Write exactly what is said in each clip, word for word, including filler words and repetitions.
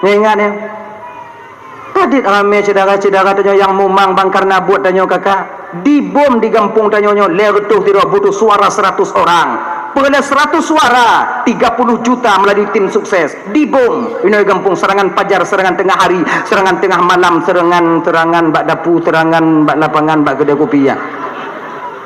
Ingat ya. Tadit ramé syedara-syedara tanyoe nyang mumang bang karena buet tanyoe kakak. Dibom di gampông tanyoe nyoe lhèe reutôh sidroe butuh suara seratus orang. Peureulee seratus suara, tiga puluh juta melalui tim sukses. Dibom inoe gampông, serangan pajar, serangan tengah hari, serangan tengah malam, serangan-serangan bak dapu, serangan bak lapangan, bak keudè kupi ya.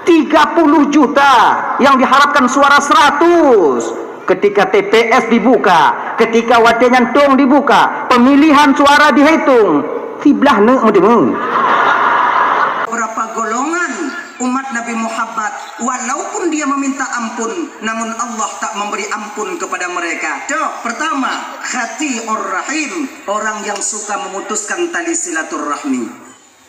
Tiga puluh juta yang diharapkan suara seratus. Ketika T P S dibuka, ketika watèe nyantong dibuka, pemilihan suara dihitung, siblah neuk meudeungoe. Beberapa golongan umat Nabi Muhammad, walaupun dia meminta ampun, namun Allah tak memberi ampun kepada mereka. Cok, pertama, khati'ur rahim, orang yang suka memutuskan tali silaturahmi.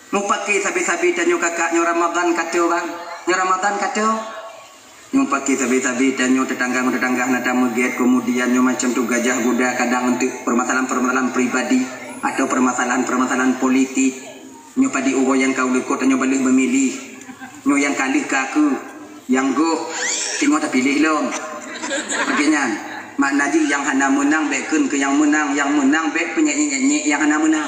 Mupaki sabe-sabe tanyoe kakak, nyoe Ramadan ka teuh bang, nyoe Ramadan ka teuh. Nyoe paki sabe-sabe tanyoe tetangga ngon tetangga hana tameugét, kemudian nyoe macam tu gajah guda kadang untuk permasalahan-permasalahan pribadi atau permasalahan-permasalahan politik. Nyoe padi uroe nyang ka u likot tanyoe baleuh memilih. Nyoe nyang ka lheueh ka aku, nyang goh, teungoh tapiléh lom. Lagèe nyan, makna jih nyang hana meunang bèk kheun keu nyang meunang, nyang meunang bèk peunyèk-nyèk nyang hana meunang.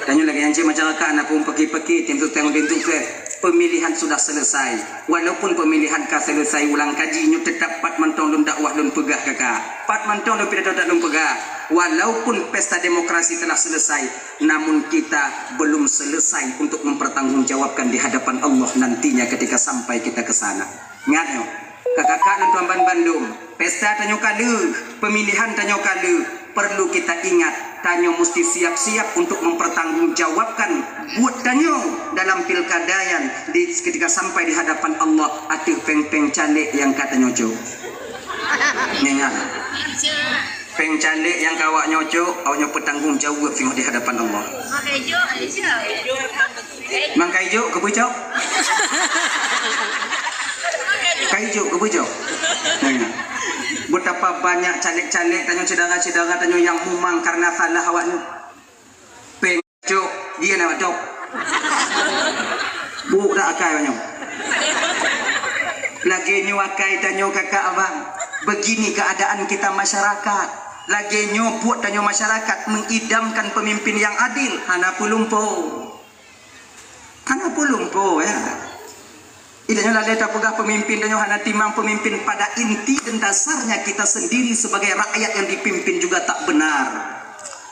Tanyoe lagèe nyan cit masyarakat, na peumpaki-paki, tim sukses, tim sukses. Pemilihan sudah selesai. Walaupun pemilihan ka selesai ulang kaji, nyoe tetap pat mantong lôn dakwah lôn peugah kakak. Pat mantong lôn pidato that lôn peugah. Walaupun pesta demokrasi telah selesai, namun kita belum selesai untuk mempertanggungjawabkan di hadapan Allah nantinya ketika sampai kita ke sana. Ingat nyoe, kakak-kakak lôn tuan ban bandum, pesta tanyoe ka lheueh, pemilihan tanyoe ka lheueh, perlu kita ingat, tanyoe mesti siap-siap untuk mempertanggungjawabkan buet tanyoe dalam pilkada nyan di, ketika sampai di hadapan Allah ateueh péng-péng caleg nyang ka tanyoe cok. Ingat. Péng caleg nyang ka awak nyoe cok, awak nyoe peutanggong jaweueb singoh di hadapan Allah. Mangkai jok, keupeue cok? Kai jok, keupeue cok? Nah, betapa banyak caleg-caleg tanyoe, syedara-syedara tanyoe nyang mumang karena salah awak nyoe. Péng Cok, dia nama cok. Buk dak akai banyak. Lagèe nyoe akai tanyoe kakak abang. Begini keadaan kita masyarakat. Lagèe nyoe buet tanyoe masyarakat mengidamkan pemimpin yang adil. Hana peulumpo. Hana peulumpo ya. Itanyoe lalée tapeugah pemimpin tanyoe hana timang pemimpin, pada inti dan dasarnya kita sendiri sebagai rakyat yang dipimpin juga tak benar.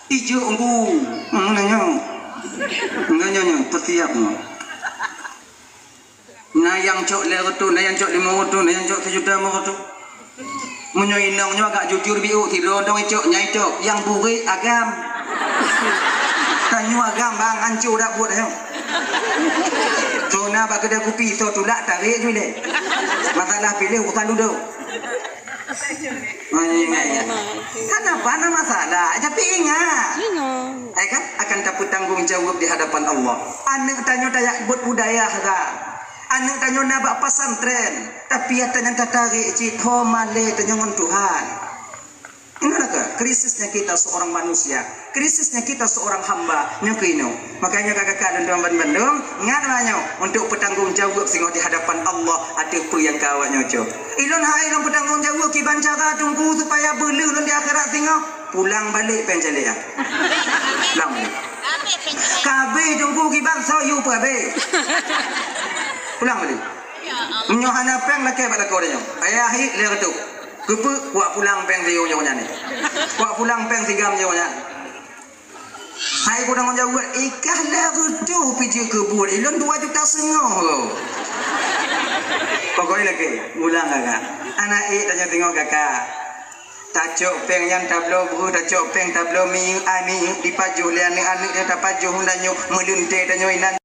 Ijok ngku, hmm, nanya. Nanya nya, persiap nya. Na nyang cok lhèe reutôh, na nyang cok limong reutôh, na nyang cok sijuta limong reutôh. Meunyoe inong nyoe agak jujur biuk, sidroe dong icok, nyang icok, nyang burék agam. Tanyoe agam bang, ancô dak buet nyoe. Soe na bak keudè kupi, soe tulak tarek ju ilèe. Masalah piléh urusan dudoe. Hana, hana masalah, tapi ingat. Ingat. Eh kan, akan tapeutanggong jaweueb di hadapan Allah. Aneuk tanyoe tajak buet budaya dah. Aneuk tanyoe na bak pesantren, tapi ata nyan tatarek cit, ho malèe tanyoe ngon Tuhan. Inilah ke krisisnya kita seorang manusia, krisisnya kita seorang hamba, nyoe keuh inoe. Makanya kakak-kakak dan tuan bandum, ingat lah nyoe, untuk bertanggung jawab singoh di hadapan Allah ateueh peue nyang ka awak nyoe cok. Ilôn hai lôn bertanggung jawab kiban cara Teungku supaya beuleuh lôn di akhirat singoh. Pulang balik péng caleg ah. Pulang balik. Ka habéh Teungku kiban soe yue peuhabéh. Pulang balik. Meunyoe hana péng lakée bak lakoe tanyoe. Ayah hi lhèe reutôh. Keupeue kuak pulang péng siyoe nyoe nyan ni? Kuak pulang péng sigam nyoe nyan. Hai ku tanggung jaweueb, ikah lhèe reutôh pih jeuet keu buet. Ilôn dua juta seungoh. Pokoknya lagi, ulang kakak. Aneuk ék tanyoe singoh kakak. Tacok péng nyan tabloe breuh, tacok péng tabloe minyeuk, ai minyeuk dipajoh lé aneuk-aneuk nyoe tapajoh, meulintèe tanyoe inan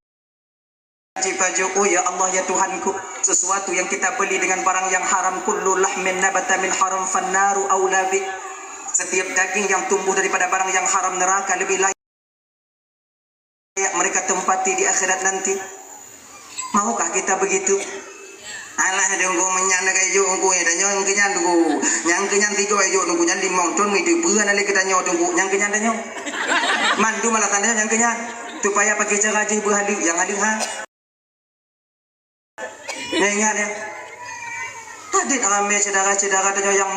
jipajoh. Oh ya Allah, ya Tuhanku, sesuatu yang kita beli dengan barang yang haram, kullu lahmin nabata min haram fannaru aula bih. Setiap daging yang tumbuh daripada barang yang haram, neraka lebih layak mereka tempati di akhirat nanti. Maukah kita begitu? Alah, Teungku, meunyan ka ijok Teungku, ya, tanyoe nyang keu nyan, Teungku. Nyang keu nyan tiga ijok, Teungku, nyan limong thon, itu peue na lé keu tanyoe, Teungku, nyang keu nyan tanyoe. Mandum alasan tanyoe nyang keu nyan. Supaya pakai cara jih beuhaleuek, nyang haleuek ha. Nah, ingat ya. Tadit ramé syedara-syedara tanyoe nyang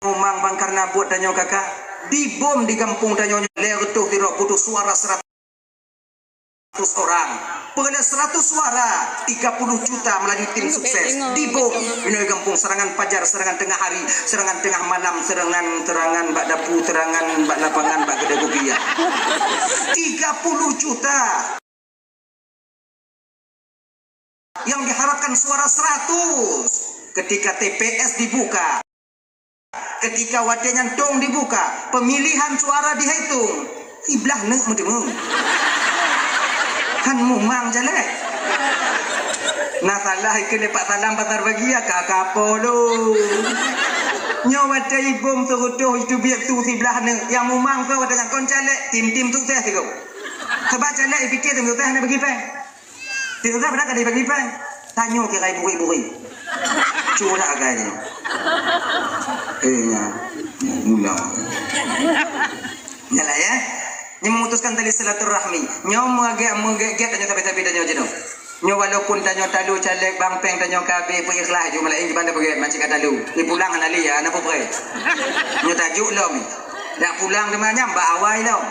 mumang bang karena buet tanyoe kakak. Dibom di gampông tanyoe nyoe lhèe reutôh sidroe, butuh suara seratus orang. Peureulèe seratus suara, tiga puluh juta Melayu tim sukses. Dibom. Inoe gampông, serangan pajar, serangan tengah hari, serangan tengah malam, serangan, serangan bak dapu, serangan bak lapangan, bak keudè kupi, ya. Tiga puluh juta. Yang diharapkan suara seratus ketika T P S dibuka, ketika watèe nyan tong dibuka, pemilihan suara dihitung, siblah neuk meuteumèe. Han mumang jalek. Na salah ikheun lé Pak Salam Pasar Bagia, ka kapo lôn. Nyoe watèe ibom seureutôh, iteubiet su siblah neuk, nyang mumang soe watèe nyan kon caleg, tim-tim sukses sigoe. Sabab caleg ipike tim sukses hana bagi péng. Tiga belas ka dibagi péng. Tanyoe kira buri-buri. Curak agai nyoe. Eh, nya. Mula. Nyalah, ya. Nyoe memutuskan tali silaturahmi. Nyoe meugét-meugét tanyoe, tapi-tapi tanyoe jinoe. Nyoe walaupun tanyoe talu caleg, bang, péng tanyoe ka habéh, peuikhlas ju, malah nyan kiban tapeugét, macam ka talu. Ipulang hana lé, ya, hana peue-peue. Nyoe tajuk lom. Dak pulang teuma nyan bak awai lom.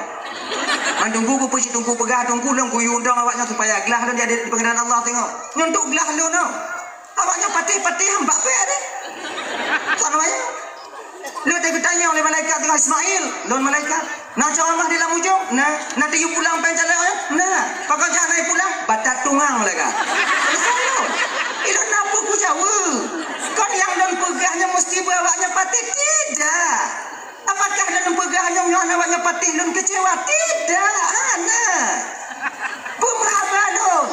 Man teungku, peue cit teungku peugah, teungku lôn kuyue dong awak nyan supaya glah lôn jadi di pengadilan Allah teungoh. Nyoe untuk glah lôn nyoe. Awak nyan patéh-patéh han bak pék deh. Sama ya. Lôn teugeutanyong lé malaikat teungoh Ismail, lôn malaikat. Na ceramah di lam ujong, na, na tiyueb pulang péng caleg nyoe, na. Pakon jak na pulang, batat tungang malaikat. Ilôn na peue kujaweueb. Kon nyang lôn peugah nyoe meusti beu awak nyan patéh? Tidak. Apakah lôn peugah nyoe ngon awak nyan patéh lôn keucewa? Tidak, hana. Peue meuhaba lôn?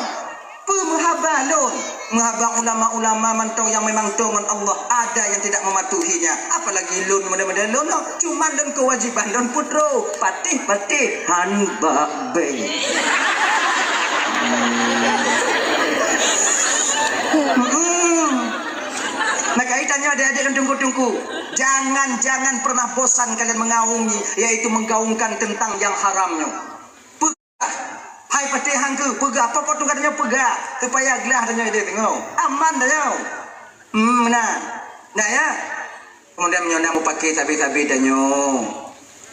Peue meuhaba lôn? Meuhaba ulama-ulama mantong nyang memang toe ngon Allah, ada yang tidak mematuhinya. Apalagi lôn, model-model lôn nyoe. Cuman lôn keuwajiban lôn putroe, patéh-patéh han bak péng. Hmm. Maka tanyoe adik-adik dan teungku-teungku, jangan, jangan pernah bosan kalian mengaungi, yaitu menggaungkan tentang yang haram nyoe. Peugah, hai patéh han keuh, peugah, pokok tugaih tanyoe peugah, supaya glah tanyoe deh teungoh. Aman tanyoe. Hmm, nah. Nah, ya. Kemudian meunyoe na mupake sabe-sabe tanyoe,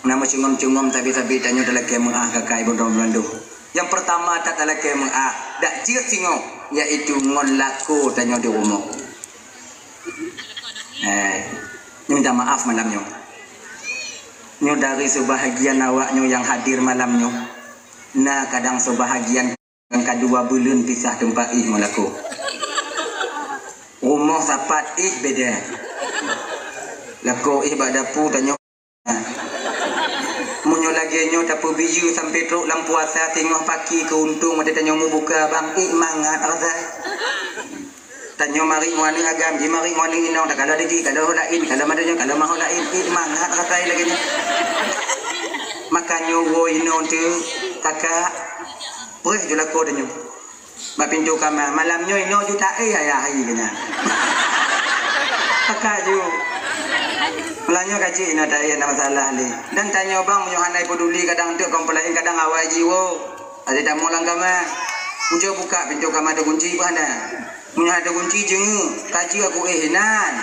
na meucungom-cungom sabe-sabe tanyoe talakée meuáh keu kaka ibu droe bandum. Nyang peurtama that talakée meuáh, dak jeuet singoh, yaitu ngon lakoe tanyoe di rumoh. Eh, nyoe minta maaf malam nyoe. Nyoe dari seubahagian awak nyoe nyang hadir malam nyoe, na kadang seubahagian Nyang kadua buleuen pisah teumpat ih ngon lakoe. Rumoh sapat ih beda. Lakoe ih bak dapu tanyoe. Meunyoe lagée nyoe tapeubiyeu sampoe trok lam puasa teungoh paki keu untông watée tanyoe mubuka bang, ih mangat rasa. Tanyoe marit ngon aneuk agam, jimarit ngon aneuk inong, takalon digi, kalon ho laén, kalon madoe nyoe, kalon maho laén, ih mangat rasa lagée nyoe. Maka nyoe woe inong teuh, kakak, preh ju lakoe tanyoe. Bak pintoe kama, malam nyoe inoe ju taéh ayah hai keu nyan. Pakat ju. Malam nyoe ka jeuet inoe taéh, hana masalah lé. Dan tanyoe bang, meunyoe hana peuduli, kadang teuk kompolain, kadang awai jiwoe. Adak tamu lam kama. Ujoe buka pintoe kama teugunci pun hana. Meunyoe hana teugunci, jeungeue, ka jeuet aku éh inan.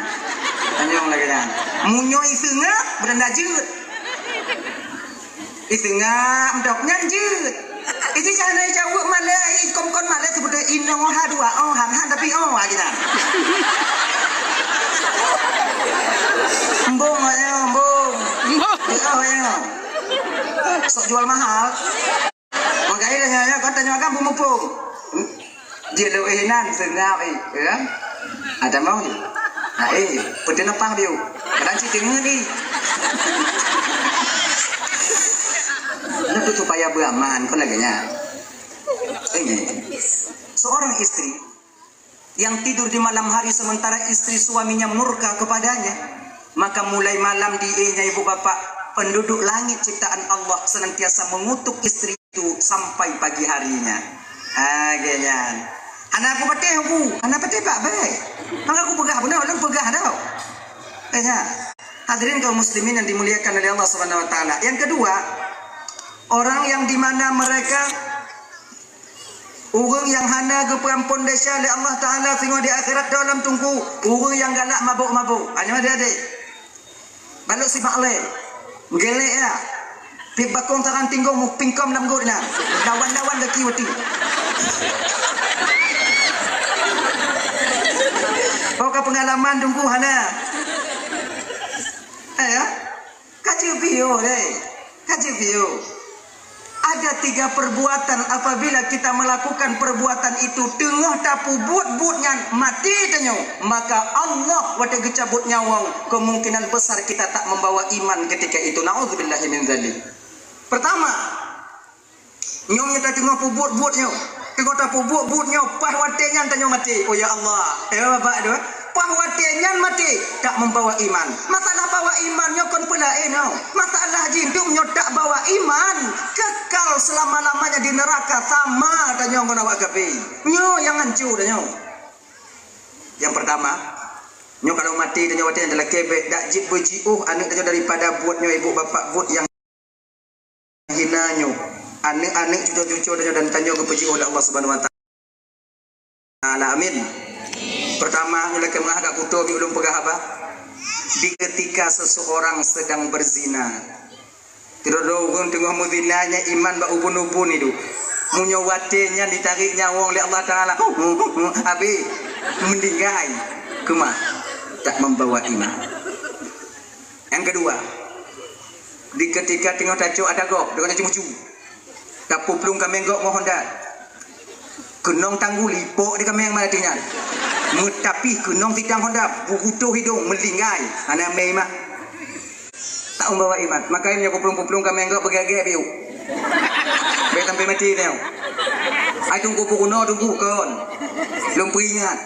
Tanyong lagée nyan. Meunyoe iseungab, beutanda jeuet. Iseungab mantong nyan jeuet. Iji cara jaweueb malée, i kon-kon malée seubeutoe inong oh ha dua oh han, han tapi oh ha geunan. Embong oh, embong. Embong. Oh, oh. Sok jual mahal. Mangkai dah nyan, kan tanyoe kan peumuphom. Jeuet lôn éh inan, seungab éh, ya kan? Ada mau je. Ha, éh, peuteunapah biu. Kadang cit teungeut ni. Nah, tu supaya beraman, kon lagée nyan. Ini. Seorang istri yang tidur di malam hari sementara istri suaminya murka kepadanya, maka mulai malam diéhnya ibu bapak penduduk langit ciptaan Allah senantiasa mengutuk istri itu sampai pagi harinya. Ha, geuh nyan. Hana aku patéh aku, hana patéh bak baik. Maka aku peugah beuna, ulôn peugah tau. Eh, ya. Hadirin kaum muslimin yang dimuliakan oleh Allah Subhanahu wa taala. Yang kedua, orang yang di mana mereka Ureuëng nyang hana geupeuampon desya lé Allah Taala singoh di akhirat dalam teungku, ureuëng nyang galak mabök-mabök. Hanya adik-adik. Balok simak lé. Gelek ya. Pih bakong sarang tinggong mu pingkom lam got na. Lawan-lawan gaki wati. Kau ka pengalaman tunggu hana. Eh, ya? Kaji video deh. Kaji video. Ada tiga perbuatan apabila kita melakukan perbuatan itu teungoh tapubuet buet nyan mati tanyoe, maka Allah watée geucabut nyawong, kemungkinan besar kita tak membawa iman ketika itu. Naudzubillahi min dzalik. Pertama, nyoe nyang tateungoh pubuet buet nyoe. Teungoh tapubuet buet nyoe, paih watée nyan tanyoe maté. Oh ya Allah. Eh, Bapak tu, eh? Paih watée nyan maté, tak membawa iman. Masalah bawa iman nyoe kon peulaén nyoe. Masalah jih dum nyoe tak bawa iman, kekal selama-lamanya di neraka sama tanyoe ngon awak kafé. Nyoe nyang hanco tanyoe. Yang pertama, nyoe kalau maté tanyoe watée nyan talakée bék dak jeuet beujiôh aneuëk tanyoe daripada buet nyoe ibu bapak buet nyang hina nyoe. Aneuëk-aneuëk cuco-cuco tanyoe dan tanyoe geupeujiôh oleh Allah Subhanahu wa Taala. Amin. Pertama, nyoe lakée meuah ka kuto bi ulôn peugah haba. Di ketika seseorang sedang berzina, Sidroe ureuëng teungoh meuzina nyan iman bak ubun-ubun iduek. Meunyoe watée nyan jitarék nyawöng lé Allah Taala, habéh, meuninggai, keumah, tak membawa iman. Nyang keudua, di keutika teungoh tacok ata gob, teungoh tacok mucu, tapuplueng kaméng gob ngon honda. Keunong tangguli, pok di kaméng maté nyan. Meutapih keunong sitang honda, beukutoh hidong, meulinggai, hana mé mah. Tak membawa iman. Makanya nyoe kuplueng-kuplueng kaméng gob beugagée biu. Bék sampai mati nyoe. Ai tunggu peurunoe tunggu kon. Lôn peuingat.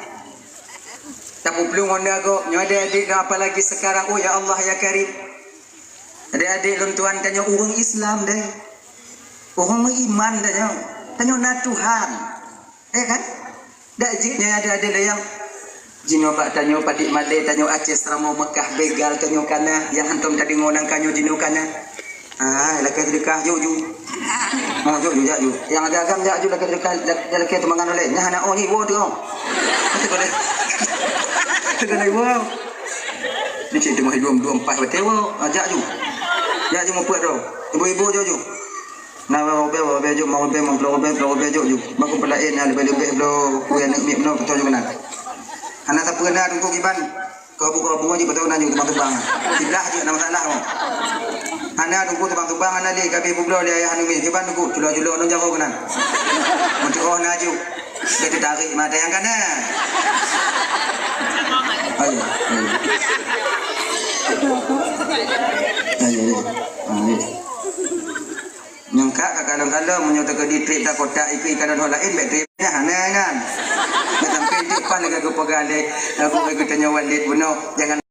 Tapuplueng honda gob. Nyoe adék-adék dah apalagi sekarang. Oh ya Allah ya Karim. Adék-adék lôn tuan tanyoe ureuëng Islam deh. Ureuëng meuiman tanyoe. Tanyoe na Tuhan. Eh kan? Dak jih nyoe ada-ada lé nyang jinoe bak tanyoe padik malée tanyoe Aceh Seuramoe Meukah begal tanyoe kana nyang hantom tadeungoe nang kanyoe jinoe kana. Ah, lakée seudeukah jok ju. Oh, jok ju jak ju. Nyang agam-agam jak ju lakée seudeukah lakée teumangan ulée. Nyan hana oh nyi woe tu. Teuka lé. Teuka lé woe. Ni cit teuma dua dua empat beutée woe. Ah, jak ju. Jak ju mupeuet tu. Ibu-ibu jok ju. Na robe robe jok, ma robe ma ploh robe ploh robe jok ju. Baku pelain na lebe-lebe blo kue aneuk miet blo beutôi jok na. Hana sapeue na tungku kiban. Kau buka bunga jok beutôi na jok tubang-tubang. Siblah jok na masalah mo. Hana tungku tubang-tubang hana lé gabe bublo lé ayah aneuk miet kiban tungku culo-culo nang jago keunan. Untuk oh na jok. Dia tertarik mata yang kanan. Ayo, ayo. Ayo, ayo. Ayo. Nyang ka ka kalon-kalon meunyoe teukeudi trép dak kotak ikeu ikalon ho laén bék trép nyan hana nyan. Sampai trép pan lagée geupeugah lé Abu Rai geutanyoe Walid bunoe jangan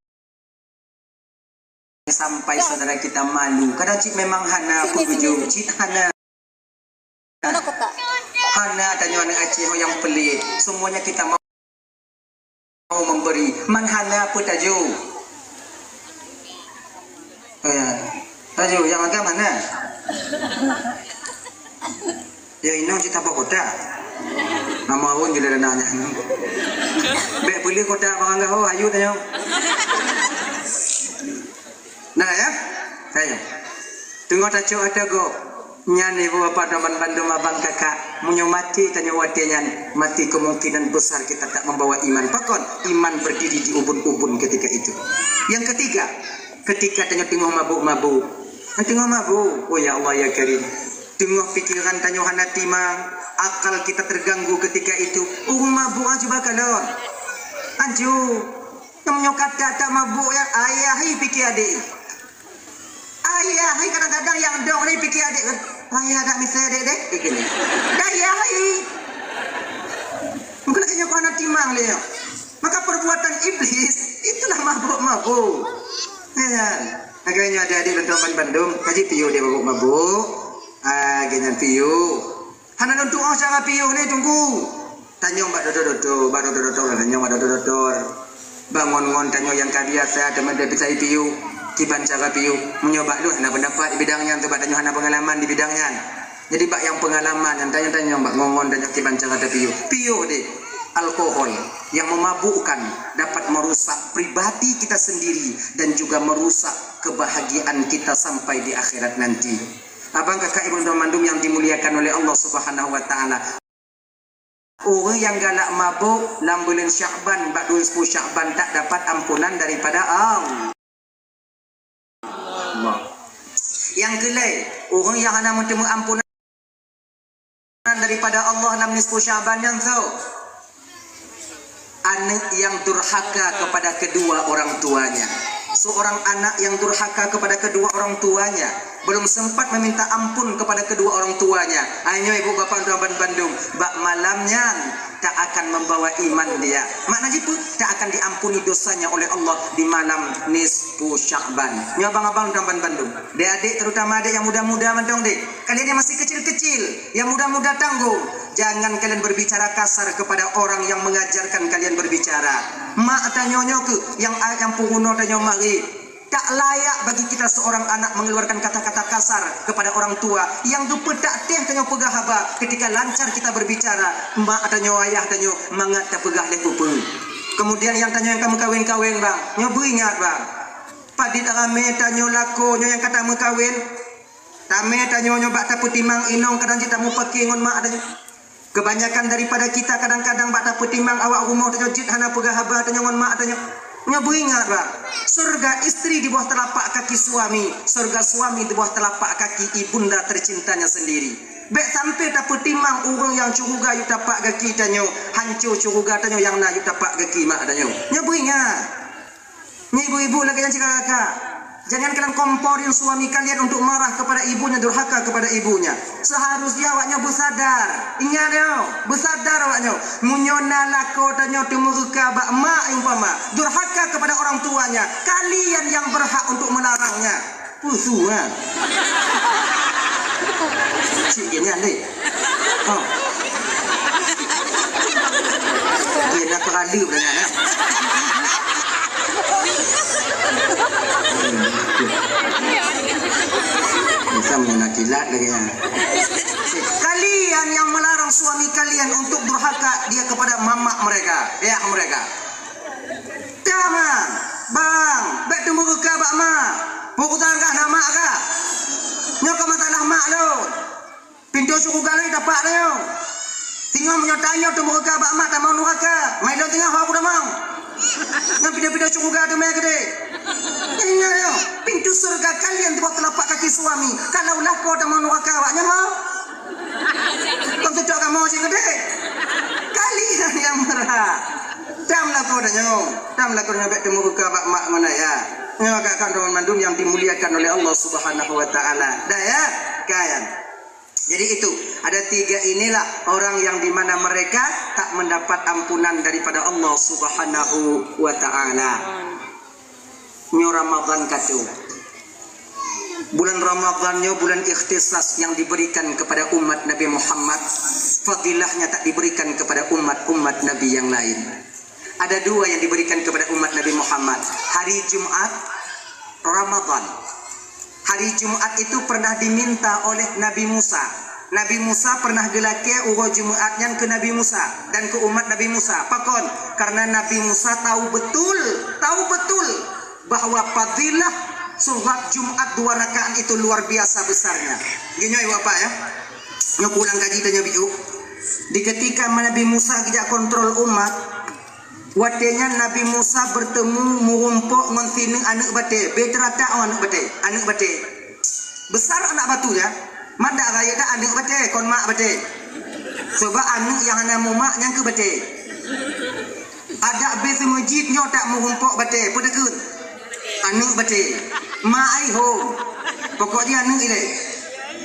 sampai saudara kita malu. Kadang cit memang hana peujeuet cit hana. Hana tanyoe aneuk Aceh nyang peulét. Semuanya kita mau memberi, man hana peutaju. Eh, taju nyang agam hana. Ya inong cit tabah kota. Nama awon jila dana nyan. Bék peuleueh kota barang gaho ayu tanyoe. Nah ya. Ayo. Teungoh tacok ata gob. Nyan ibu bapak teman bandum abang kakak, meunyoe maté tanyoe watée nyan, maté kemungkinan besar kita tak membawa iman. Pakon? Iman berdiri di ubun-ubun ketika itu. Yang ketiga, ketika tanyoe teungoh mabuk-mabuk. Teungoh mabuk, oh ya Allah ya Karim. Teungoh pikiran tanyoe hana timang, akal kita terganggu ketika itu. Ureuëng mabuk aju bakalon. Aju. Nyang meunyoe ka that-that mabuk ya, ayah hi piké adék. Ayah hi kadang-kadang nyang dong ni piké adék. Ayah dak misai adék deh, piké ni. Dah ayah hi. Mungkin lagée nyoe keuhana timang lé nyoe. Maka perbuatan iblis itulah mabuk-mabuk. Ya kan? Lagée nyoe adék-adék lôn tuan bandum, kaji piôh dia mabuk-mabuk. Ah, lagée nyan piôh. Hana lôn tuoh cara piôh ni, Teungku. Tanyong bak dokto-dokto, bak dokto-dokto lah tanyong bak dokto-dokto. Bak ngon-ngon tanyong nyang ka biasa teuma teupeusai piôh, kiban cara piôh. Meunyoe bak lôn hana peundapat di bidang nyan, sabab tanyoe hana peungalaman di bidang nyan. Jadi bak nyang peungalaman nyan tanyong-tanyong bak ngon-ngon tanyong kiban cara tapiôh. Piôh deh. Alkohol yang memabukkan dapat merusak pribadi kita sendiri dan juga merusak kebahagiaan kita sampai di akhirat nanti. Abang, kakak, ibu, teman mandum yang dimuliakan oleh Allah Subhanahu wa Ta'ala. Ureuëng nyang galak mabök lam buleuen Syakban, bak dua ploh Syakban, tak dapat ampunan daripada Allah. Nyang keulhèe, ureuëng nyang hana meuteumé ampunan daripada Allah lam nisfu Syakban nyan soe? Aneuk yang durhaka kepada kedua orang tuanya. Seorang anak yang durhaka kepada kedua orang tuanya, belum sempat meminta ampun kepada kedua orang tuanya. Hai nyoe ibu bapak tuan bandum, bak malam nyan tak akan membawa iman dia. Makna jih peue? Tak akan diampuni dosanya oleh Allah di malam nisfu Syakban. Nyoe abang-abang tuan bandum, dek-dek, terutama dek yang muda-muda mantong dek. Kalian yang masih kecil-kecil, yang muda-muda tanggung, jangan kalian berbicara kasar kepada orang yang mengajarkan kalian berbicara. Mak tanyoe nyoe keuh yang, yang peurunoe tanyoe marit. Tak layak bagi kita seorang anak mengeluarkan kata-kata kasar kepada orang tua. Nyang geupeutak teh tanyoe peugah haba ketika lancar kita berbicara. Mak tanyoe, ayah tanyoe mangat tapeugah lé peue-peue. Kemudian nyang tanyoe nyang ka meukawen-kawen bang, nyoe beuingat bang. Padit ramé tanyoe lakoe nyoe nyang ka tameukawen. Tamé tanyoe nyoe bak tapeutimang inong kadang cit tamupake ngon mak tanyoe. Kebanyakan daripada kita kadang-kadang bak tapeutimang awak rumoh tanyoe cit hana peugah haba tanyoe ngon mak tanyoe. Nyoe beuingat bak, surga istri di bawah telapak kaki suami, surga suami di bawah telapak kaki ibunda tercintanya sendiri. Bèk sampai tapeutimang ureuëng nyang curuga yub tapak gaki tanyoe, hanco curuga tanyoe nyang na yub tapak gaki mak tanyoe. Nyoe beuingat. Nyoe ibu-ibu lagèe nyan cit kakak-kakak. Jangan kalian komporin suami kalian untuk marah kepada ibunya, durhaka kepada ibunya. Seharusnya awaknyoe beusadar. Ingat nyoe, beusadar awaknyoe. Meunyoe na lakoe tanyoe teumeureuka bak mak umpama, durhaka kepada orang tuanya, kalian yang berhak untuk melarangnya. Pusu ha. Cik dia nyan deh. Oh. Dia nak kerala dengan eh. Bisa mengenai kilat lagi ya. Kalian yang melarang suami kalian untuk durhaka dia kepada mamak mereka, ayah mereka. Dah, Mang. Bang, bèk teumeureuka bak mak. Peue urusan kah na mak kah? Nyoe ka masalah mak lôn. Pintoe syeuruga lôn tapak tanyoe. Singoh meunyoe tanyoe teumeureuka bak mak tamong nuraka. Mai lôn singoh ho kutamong. Ngon pintoe-pintoe syeuruga teumé keudeh. Ingat nyoe, pintu surga kalian di bawah telapak kaki suami. Kalau lakoe tamong nuraka awaknyan ho. Kon teutok kamoe cit keudeh. Kalian yang berhak. Tam lakoe tanyoe, tam lakoe tanyoe bèk teumeureuka bak mak ngon ayah. Nyoe kakak-kakak teman mandum yang dimuliakan oleh Allah Subhanahu wa Ta'ala. Dah ya? Kayan. Jadi itu, ada tiga inilah orang yang di mana mereka tak mendapat ampunan daripada Allah Subhanahu wa Ta'ala. Nyoe Ramadan ka trôk. Bulan Ramadan nyoe bulan ikhtisas yang diberikan kepada umat Nabi Muhammad. Fadilahnya tak diberikan kepada umat-umat Nabi yang lain. Ada dua yang diberikan kepada umat Nabi Muhammad. Hari Jumat, Ramadan. Hari Jumat itu pernah diminta oleh Nabi Musa. Nabi Musa pernah geulakèe uroe Jumat nyan keu Nabi Musa dan keu umat Nabi Musa. Pakon? Karena Nabi Musa tahu betul, tahu betul bahwa fadilah sholat Jumat dua rakaat itu luar biasa besarnya. Geutanyoe Bapak ya. Nyoe pulang kaji tanyoe biôh. Di ketika Nabi Musa geujak kontrol umat, watèe nyan Nabi Musa bertemu meurumpok ngon sineuk aneuk batèe, bèk teuratak ngon aneuk batèe, aneuk batèe. Besar anak batu nyan, madak rayeuk that aneuk batèe, kon mak batèe. Sebab aneuk nyang hana mumak nyan keuh batèe. Adak bèe seumeujid nyoe tak meurumpok batèe, peue takheun? Aneuk batèe. Mak ai hom. Pokok jih aneuk ilèe.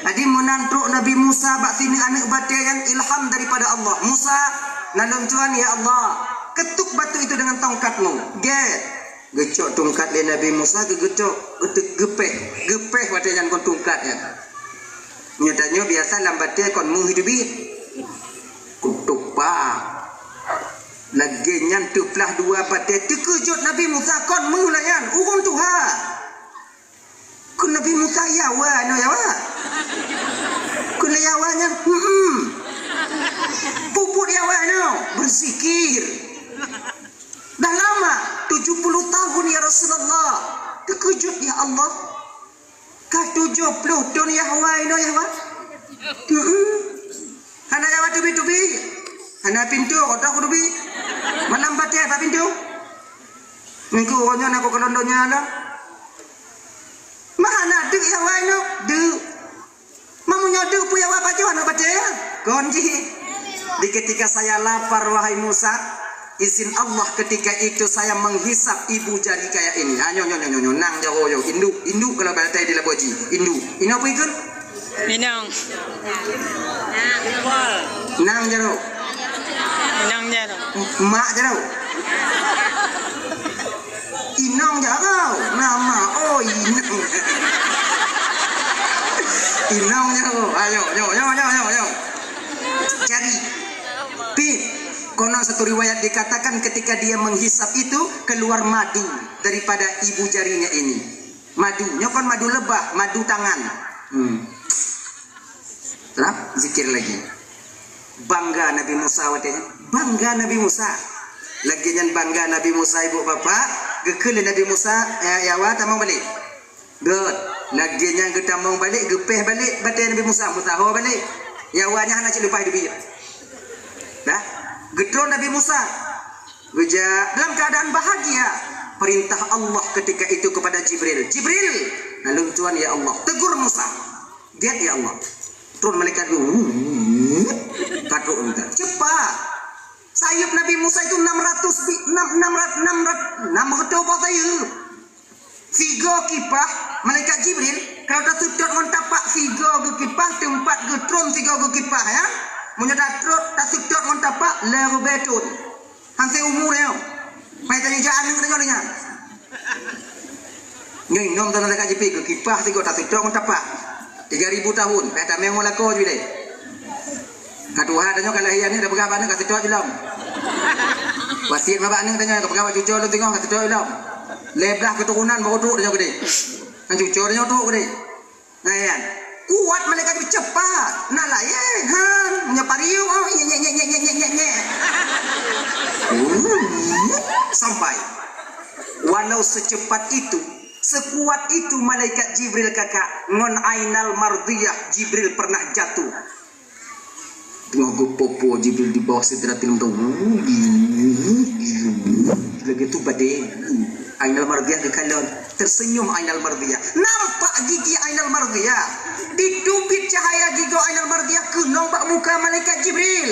Jadi meunan trôk Nabi Musa bak sineuk aneuk batèe nyan ilham daripada Allah. Musa, na lôn tuan ya Allah, ketuk batu itu dengan tongkat-Mu. Gèt. Geucok tungkat lé Nabi Musa, geugeucok, geuteuk geupèh, geupèh watèe nyan kon tungkat nyan. Nyoe tanyoe biasa lam batèe kon méuh teubiet. Kutupa. Lagèe nyan teuplah dua batèe, teukeujot Nabi Musa kon méuh lah nyan, ureueng tuha. Kheun Nabi Musa, "Yawa nyoe, yawa?" Kheun lé yawa nyan, "Hmm." Puput yawa nyoe, beuzikir. Sujud, ya Allah. Ka tujoh ploh thon Yahwa inoe, Yahwa. Heeh. Hana Yahwa teubi-teubi. Hana pintoe, kotak teubi. Malam batée bak pintoe. Minggu uroe nyoe na ku keulôn donya lah. Mah hana deuk Yahwa inoe, deuk. Meunyoe deuk peue Yahwa pajoh aneuk batée, kon jih. Di ketika saya lapar, wahai Musa, izin Allah ketika itu saya menghisap ibu jari kayak ini. Ha, nyoe, nyoe, nyoe, nyoe, nyoe, nang jaroe, nyoe. Induk, induk kalau batai di labuah ji. Induk. Inoe peue ikheun? Inong. Nang jaroe. Inong jaroe. Mak jaroe. Inong jaroe, nama, oh, inong. Inong jaroe. Ayo, yo, yo, yo, yo, yo. Jadi, Pip, konon satu riwayat dikatakan ketika dia menghisap itu, keluar madu daripada ibu jarinya ini. Madu, nyoe kon madu lebah, madu tangan. Hmm. Lah, zikir lagi. Bangga Nabi Musa watée nyan. Bangga Nabi Musa. Lagée nyan bangga Nabi Musa, ibu bapak, geukheun lé Nabi Musa, eh, Yahwa tamong balek. Gét. Lagée nyan geutamong balek, geupéh balek batée Nabi Musa, meusaho balek. Yahwa nyan hana cit leupah di biet. Dah. Geutron Nabi Musa. Geujak dalam keadaan bahagia. Perintah Allah ketika itu kepada Jibril. Jibril, na lôn tuan ya Allah. Tegur Musa. Gét ya Allah. Turun malaikat tu. Ka trok mita. Cepat. Sayeup Nabi Musa itu enam ratus bi-, enam, enam ratus, enam ratus, enam ratus boh sayeup. Sigoe kipah, malaikat Jibril, kalau taseutôt ngon tapak sigoe geu kipah, teumpat geutron sigoe geu kipah, ya. Meunyoe tatrot, taseutôt ngon tapak, lhèe ribèe thôn. Hana umu nyoe. Pai tanyoe jak aneuk tanyoe lé nyan. Nyoe inong tanyoe ka jipike kipah sigoe taseutôt ngon tapak. Tiga ribu tahun, pai tameng ngon lakoe jih lé. Ka tuha tanyoe ka lahé aneuk, tapeugah bak aneuk ka seutôt jih lom. Wasiet bak aneuk tanyoe, ka peugah bak cucoe lôn teungoh ka seutôt jih lom. Lhèe blah keuturonan baru trok tanyoe keudéh. Nyan cucoe tanyoe trok keudéh. Nah, nyan. Kuat malaikat Jibril, cepat. Nak layèe, han. Meunyoe pariu, oh, nyek, nyek, nyek. Sampai. Walau secepat itu, sekuat itu malaikat Jibril kakak, ngon Ainal Mardiyah Jibril pernah jatuh. Teungoh geupoh-poh Jibril di bawah Sidratil Muntaha. Lagèe tu badé. Ainal Mardiyah geukalon. Tersenyum Ainal Mardiyah. Nampak gigi Ainal Mardiyah. Diteubiet cahaya gigoe Ainal Mardiyah keunong bak muka malaikat Jibril.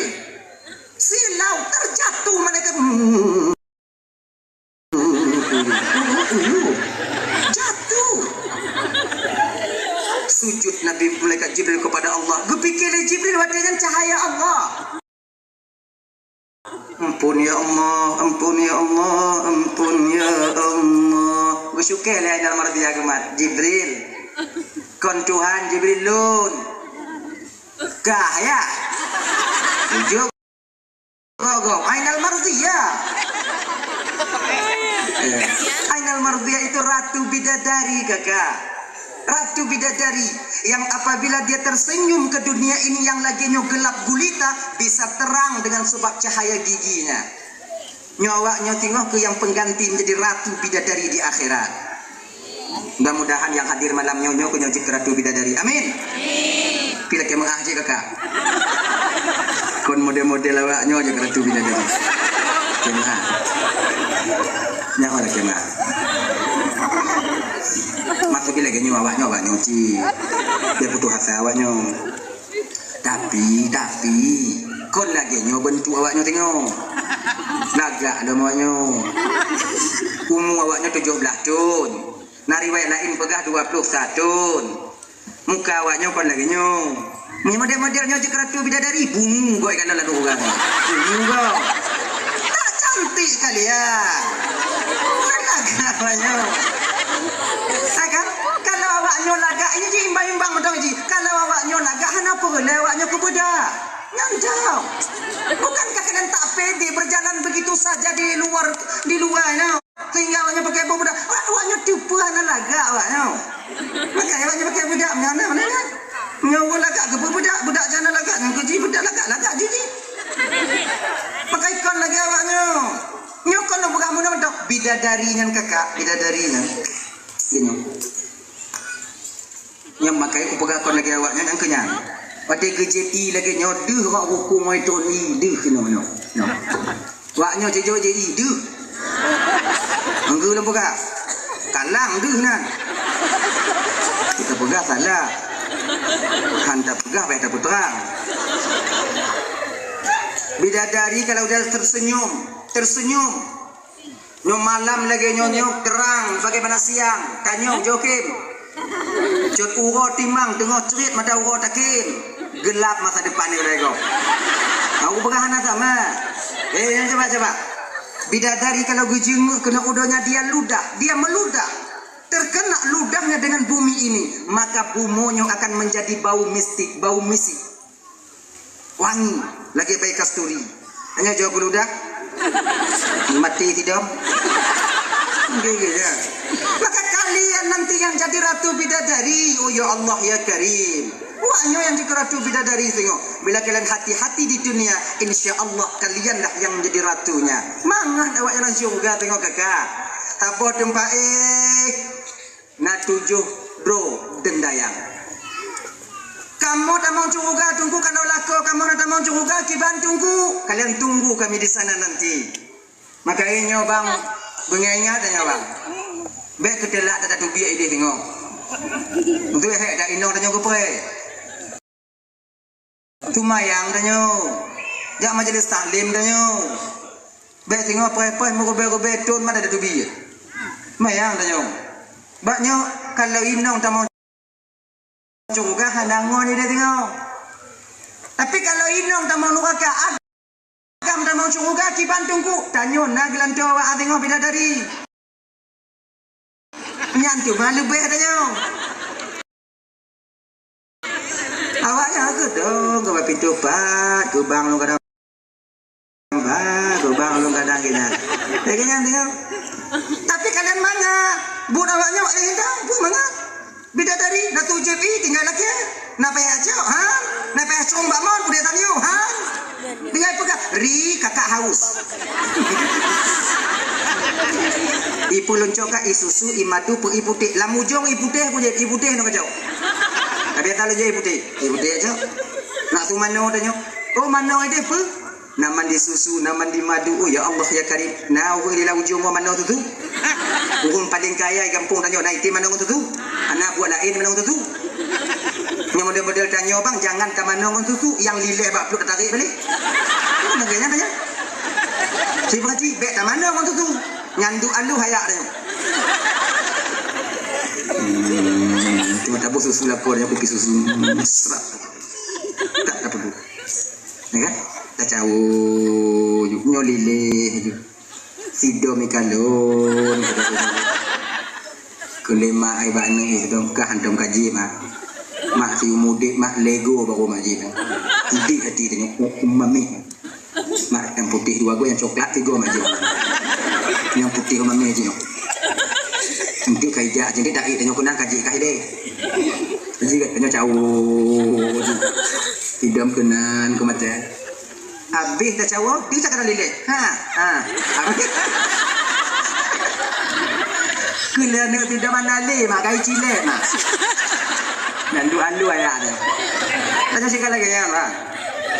Silau terjatuh malaikat. Jatuh. Sujud Nabi malaikat Jibril kepada Allah. Geupike lé Jibril watèe nyan cahaya Allah. Ampun ya Allah, ampun ya Allah, ampun ya Allah. Geusukèh lé Ainal Mardiyah geumat. Jibril. Kon Tuhan Jibril lôn. Kah ya? Tujuh. Gogob, Ainal Mardiyah. Eh, Ainal Mardiyah itu ratu bidadari, kakak. Ratu bidadari yang apabila dia tersenyum ke dunia ini yang lagèe nyoe gelap gulita, bisa terang dengan sebab cahaya giginya. Nyoe awak nyoe teungoh keu nyang pengganti menjadi ratu bidadari di akhirat. Mudah-mudahan nyang hadir malam nyoe, nyoe keu nyoe jeuet keu ratu bidadari. Amin. Pih lakèe meu'ah jih, kakak. Kon model-model awak nyoe jeuet keu ratu bidadari. Lakèe meu'ah. Nyoe lakèe meu'ah. Maksud pih lagèe nyoe awak nyoe, awak nyoe cit. Biar putus asa awak nyoe. Tapi, tapi, kon lagèe nyoe beuntuk awak nyoe teungoh. Lagak lom awak nyoe. Umu awak nyoe tujoh blah thon. Na riwayat laén peugah dua ploh sa thon. Muka awak nyoe kon lagèe nyoe. Nyoe model-model nyoe jeuet keu ratu bidadari, bungu goe kalau lalu urang. Bungu goe. Tak cantik kalian. Kan lagak awak nyoe. Ha kan? Kalau awak nyoe lagak, ini ji imbang-imbang mantong ji. Kalau awak nyoe lagak, hana peureulèe awak nyoe keu beudak. Nyan jauh. Bukankah kalian tak pede berjalan begitu saja di luar, di luar nyoe? Sehingga awak nyoe pakai beudak. Awak nyoe teupeue hana lagak awak nyoe. Makanya awak nyoe pakai beudak, mana, mana, mana? Nyoe lagak keupeue beudak, beudak jana lagak, nyoe keuji beudak lagak, lagak jiji. Pakai kon lagèe awak nyoe. Nyoe kon lôn peugah meunoe dok bidadari nyan kakak, bidadari nyan. Nyoe. Nyang makai kupeugah kon lagée awak nyan, nyang keu nyan. Watée geujieb ié lagée nyoe, deuh rot rukung ngon iton ié, deuh keunoe nyoe. Nyoe. Wak nyoe jijok jieb ié, deuh. Anggeu lôn peugah. Kalang deuh nan. Kita peugah salah. Han tapeugah, bah tapeutrang. Bidadari kalau dia tersenyum, tersenyum. Nyoe malam lagée nyoe, nyoe terang bagaimana siang. Tanyoe jokem. Cut uroe timang teungoh crit mata uroe takin. Gelap masa depan ni, Rego. Aku peugah hana sama. Eh, coba, coba. Bidadari kalau geujeungeuk keunoe udonya dia ludah, dia meludah. Terkena ludahnya dengan bumi ini, maka bumoe nyoe akan menjadi bau mistik, bau misik. Wangi, lagée pai kasturi. Hanya jaweueb ludah. Mati sidom. Gitu ya. Maka kalian nanti yang jadi ratu bidadari, oh ya Allah ya Karim. Wak nyoe yang jadi ratu bidadari tengok. Bila kalian hati-hati di dunia, insya Allah kalianlah yang menjadi ratunya. Mangat awak jalan syurga tengok kakak. Taboh teumpat eh. Na tujoh droe deundayang. Kamoe tamong syeuruga teungku, kalau lakoe kamoe na tamong syeuruga kiban teungku, kalian tunggu kami di sana nanti. Maka inyoe bang, beungoh ingat tanyoe bang. Bék keuteulak that tatubiek idéh teungoh. Untuk hék dak inong tanyoe geupreh. Seumayang tanyoe. Jak majelis taklim tanyoe. Bék singoh preh-preh meurubée-rubée thon mata tatubiek. Seumayang tanyoe. Bak nyoe kalau inong tamong syeuruga hana ngon idéh singoh. Tapi kalau inong tamong nuraka, agam tamong syeuruga kiban teungku, tanyoe na geulantoe awak singoh bidadari. Nyan teuma leubeh tanyoe. Awak nyan keudong keu bak pintoe pat, geubang lôn kadang ba, geubang lôn kadang keu nyan. Lagée nyan teungoh. Tapi kalian mangat, buet awak nyoe, eh, dah, buet mangat. Bidadari, na tujoh jieb ié tinggai lakée. Na payah cok, ha? Na payah cong bak mon, udeb tanyoe, ha? Tinggai peugah, ri kakak haus. Ié peue lôn cok ka, ié susu, ié madu, peu ié putéh. Lam ujong ié putéh, ku jeuet ié putéh nyoe kacok. Tapi ata lôn jeuet ié putéh. Ié putéh cok. Nak su manoe tanyoe. Oh, manoe idéh peue? Na mandi susu, na mandi madu. Oh, ya Allah, ya Karim. Na ureuëng di lam ujong ngon manoe tutu. Ureuëng paléng kaya di gampông tanyoe na item manoe ngon tutu. Hana buet laén manoe ngon tutu. Nyang model-model tanyoe bang, jangan ka manoe ngon tutu, nyang lileh bak pluet tatarék balek. Itu lagée nyan tanyoe. Cit berarti bék ka manoe ngon tutu. Nyan duek alu hayak tanyoe. Hmm, cuma taboh susu lapor nyoe kupi susu. Serak. Tak, tak perlu. Ya kan? Kacau, nyoe lileh ju. Sidom ikalon. Keu lé mak ai bak aneuk sidom kah hantom kaji mak. Mak siumu udeb mak lego baru mak jih. Udeb hati tanyoe, oh, umami. Mak nyang putéh dua go, nyang coklat tigo mak jih. Nyang putéh umami jih. Enteuk ka ijak jih, enteuk da'i tanyoe keunan kaji kah idéh. Jadi kat tanyoe cawo. Sidom keunan keu mata. Habéh tacawo, tu cakap lileh. Ha, ha. Habéh. Keuleue aneuk tu dah mana lé, mak gai cilek mak. Dan dua alu ayah dia. Tanya sekali lagi ya, Mak.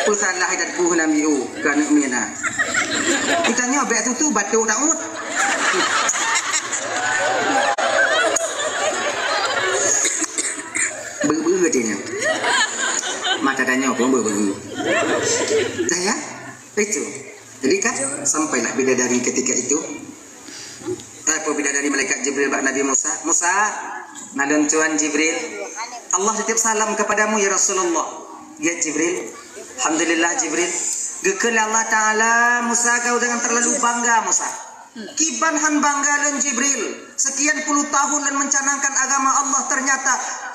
Pesalah ikat buh Nabi U ke aneuk mina. Kita nyoe bék tutu batuk daun. Beu-beu dia. Mata tanya pun beu-beu. Dah ya? Itu. Jadi kan sampailah bidadari ketika itu. Apa bidadari malaikat Jibril bak Nabi Musa? Musa, nalon Tuhan Jibril. Allah titip salam kepadamu ya Rasulullah. Ya Jibril. Alhamdulillah Jibril. Geukheun lé Allah Taala, Musa, kau jangan terlalu bangga Musa. Kiban han bangga lôn Jibril, sekian puluh tahun lôn mencanangkan agama Allah, ternyata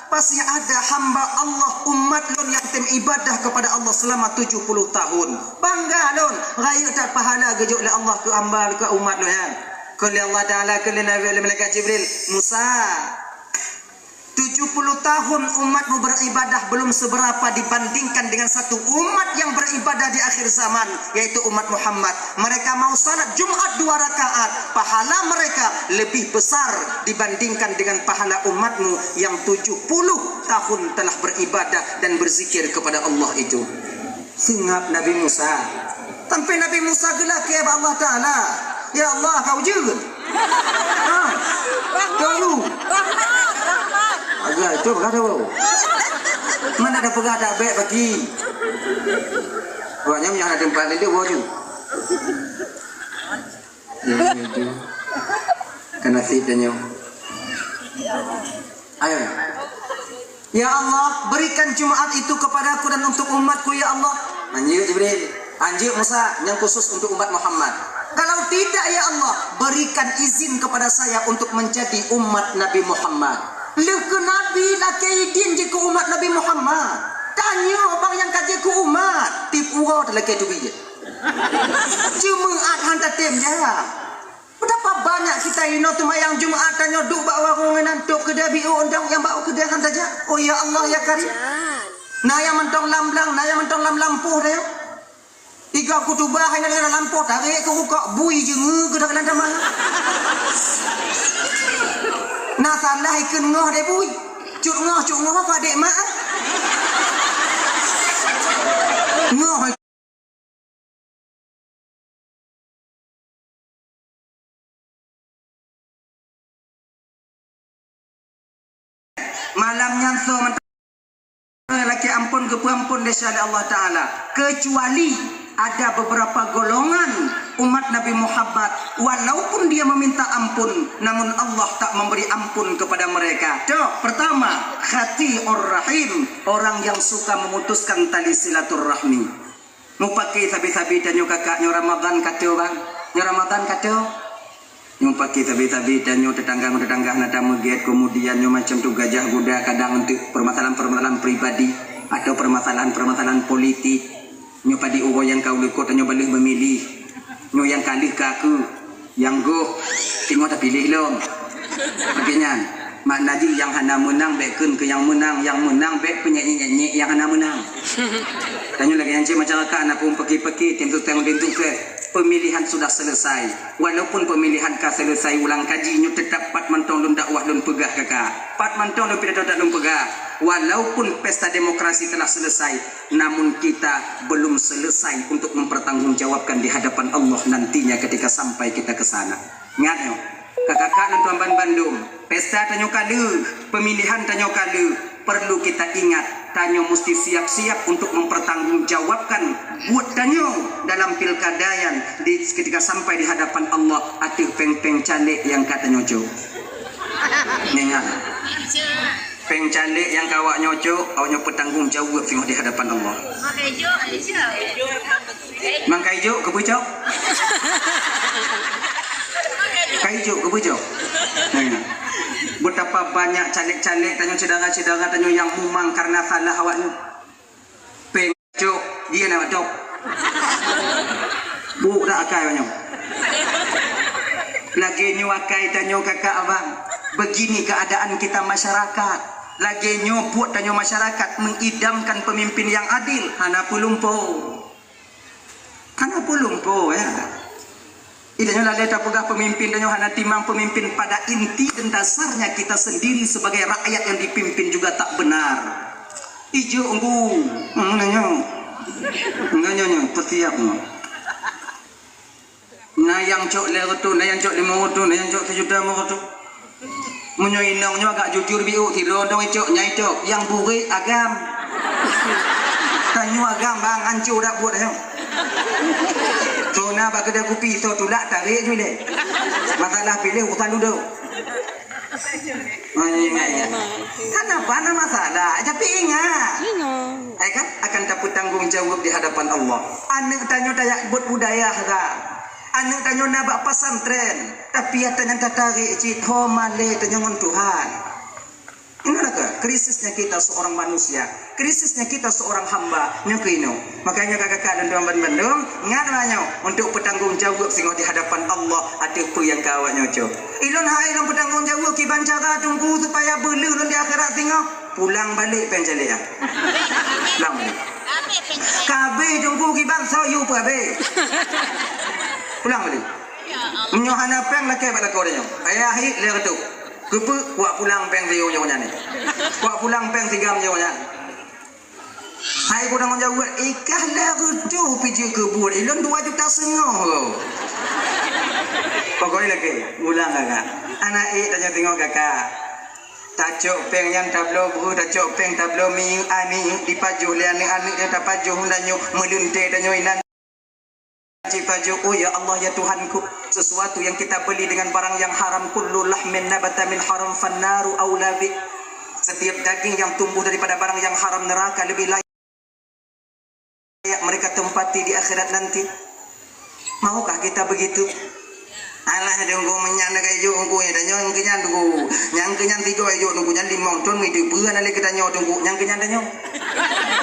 masih ada hamba Allah, umat lôn yang tem ibadah kepada Allah selama tujuh puluh tahun. Bangga lôn, rayeuk that pahala geujok lé Allah keu hamba, keu umat lôn nyan. Kheun lé Allah Taala, kheun lé Nabi, lé malaikat Jibril, Musa, Tujuh puluh tahun umatmu beribadah belum seberapa dibandingkan dengan satu umat yang beribadah di akhir zaman, yaitu umat Muhammad. Mereka mau salat Jumat dua rakaat, pahala mereka lebih besar dibandingkan dengan pahala umatmu yang tujuh puluh tahun telah beribadah dan berzikir kepada Allah itu. Seungab Nabi Musa. Sampai Nabi Musa geulakée bak Allah Taala, "Ya Allah, kau jeuet." Ha. Kau. Agak itu berkata, "Wow." Mana ada peugah tak baik bagi. Awaknyan yang ada tempat itu, wow, tu. Ya, ya, ya. Kena sip dan nyo. Ayo. "Ya Allah, berikan Jumat itu kepadaku dan untuk umatku, ya Allah." Anjeuk Jibril, anjeuk Musa, yang khusus untuk umat Muhammad. "Kalau tidak, ya Allah, berikan izin kepada saya untuk menjadi umat Nabi Muhammad." Leuh keu Nabi lakée idin jeuet keu umat Nabi Muhammad. Tanyoe bang nyang ka jeuet keu umat, tiep uroe talakée teubiet. Jeumaat han tatem jak. Betapa banyak kita inoe teumayang Jumat tanyoe duek bak warong inan, tok keudè biôk, undang nyang bak keudè han tajak. Oh ya Allah ya Karim. Na nyang mantong lam blang, na nyang mantong lam lampôh tanyoe. Iga kutubah inan lam lampôh, tarek keu rukok, bui jeungeue keu dalam tamah. Na salah ikheun ngoh deh bui. Cut ngoh, cut ngoh apa dek mak? Ngoh. Malam nyan soe mantong lakée ampôn, geupeuampôn desya lé Allah Taala, keucuali ada beberapa golongan umat Nabi Muhammad, walaupun dia meminta ampun, namun Allah tak memberi ampun kepada mereka. Cok, pertama, khati'ur rahim, orang yang suka memutuskan tali silaturahmi. Mupaki sabe-sabe tanyoe kakak, nyoe Ramadan ka teuh, bang. Nyoe Ramadan ka teuh. Nyoe paki sabe-sabe tanyoe tetangga ngon tetangga hana tameugét, kemudian nyoe macam tu gajah guda kadang untuk permasalahan-permasalahan pribadi atau permasalahan-permasalahan politik. Nyoe padi uroe nyang ka u likot tanyoe baleh memilih. Nyoe nyang ka lheueh ka aku. Nyang goh, teungoh tapiléh lom. Lagée nyan, makna jih nyang hana meunang bék kheun keu nyang meunang, nyang meunang bék peunyek-nyek nyang hana meunang. Tanyoe lagée nyan cit masyarakat na peumpeki-peki, tim sukses, tim sukses. Pemilihan sudah selesai. Walaupun pemilihan ka selesai, ulang kaji nyoe tetap pat mantong lôn dakwah lôn peugah kaka. Pat mantong lôn pidato that lôn peugah. Walaupun pesta demokrasi telah selesai, namun kita belum selesai untuk mempertanggungjawabkan di hadapan Allah nantinya ketika sampai kita ke sana. Ingat nyoe, kakak-kakak lôn tuan ban bandum, pesta tanyoe ka lheueh, pemilihan tanyoe ka lheueh, perlu kita ingat, tanyoe musti siap-siap untuk mempertanggungjawabkan buet tanyoe dalam pilkada nyan di, ketika sampai di hadapan Allah ateueh péng-péng caleg nyang ka tanyoe cok. Ingat. Péng caleg nyang ka awaknyoe cok, awaknyoe peutanggong jaweueb singoh di hadapan Allah. Mangkai jok keupeue cok? Kai jok keupeue cok? Nah, betapa banyak caleg-caleg tanyoe, syedara-syedara tanyoe nyang mumang karena salah awaknyoe. Péng cok, dia nama cok. Buk dak akai banyak. Lagée nyoe akai tanyoe kakak abang. Begini keadaan kita masyarakat. Lagée nyoe buet tanyoe masyarakat mengidamkan pemimpin yang adil. Hana peulumpo. Hana peulumpo, ya. Ih, tanyoe lalée tapeugah pemimpin, tanyoe hana timang pemimpin. Pada inti dan dasarnya kita sendiri sebagai rakyat yang dipimpin juga tak benar. Ijok engku, hmm, nanya. Nanya, nanya, tertiap, nanya. Na nyang cok lhée reutôh, na nyang cok limong reutôh, na nyang cok sijuta limong reutôh. Meunyoe inong nyoe agak jujur biôk, sidroe dong icok, nyang icok, nyang burék agam. Tanyoe agam bang, anco dak buet nyoe. Soe na bak keudè kupi, soe tulak tarek ju lé. Masalah piléh urusan dudoe. Oh, ingat, ingat. Kan apa na masalah, tapi ingat. Ingat. Ai kan akan tapeutanggong jaweueb di hadapan Allah. Aneuk tanyoe tajak buet budaya agam. Aneuk tanyoe na bak pesantren, tapi ata nyan tatarek cit, ho malée tanyoe ngon Tuhan. Inoe na keuh krisisnya kita seorang manusia, krisisnya kita seorang hamba, nyoe keuh inoe. Makanya kakak-kakak dan tuan bandum, ingat lah nyoe, untuk bertanggung jawab singoh di hadapan Allah ateueh peue nyang ka awak nyoe cok. Ilôn hai lôn bertanggung jawab kiban cara Teungku supaya beuleuh lôn di akhirat singoh. Pulang balik péng calék ah. Pulang balik. Ka habéh Teungku kiban soe yue peuhabéh. Pulang balik. Meunyoe hana péng lakée bak lakoe tanyoe. Ayah hi lé reutôh. Keupeue kuak pulang péng siyoe nyoe nyan ni. Kuak pulang péng sigam nyoe nyan. Hai ku tanggung jaweueb, ikah lé reutôh pijeuet keu buet, ilôn dua juta seungoh. Pokoknya lagi, ulang kakak. Anak ék tanyoe teungoh kakak. Tacok péng nyan tabloe beuhe, tacok péng tabloe minyeuk, ai minyeuk dipajoh lé aneuk-aneuk nyan tapajoh, tanyoe meuleuntée tanyoe inan. Jipajoh, oh ya Allah, ya Tuhanku, sesuatu yang kita beli dengan barang yang haram, kullu lahmin nabata min haram, fannaru aula bih. Setiap daging yang tumbuh daripada barang yang haram, neraka lebih layak mereka tempati di akhirat nanti. Maukah kita begitu? Alah, Teungku, meunyan na kajok Teungku, ya, tanyoe nyang keunyan Teungku. Nyang keunyan tiga kajok Teungku, nyan limong thon, itu peuan lé keu tanyoe Teungku, nyang keunyan tanyoe.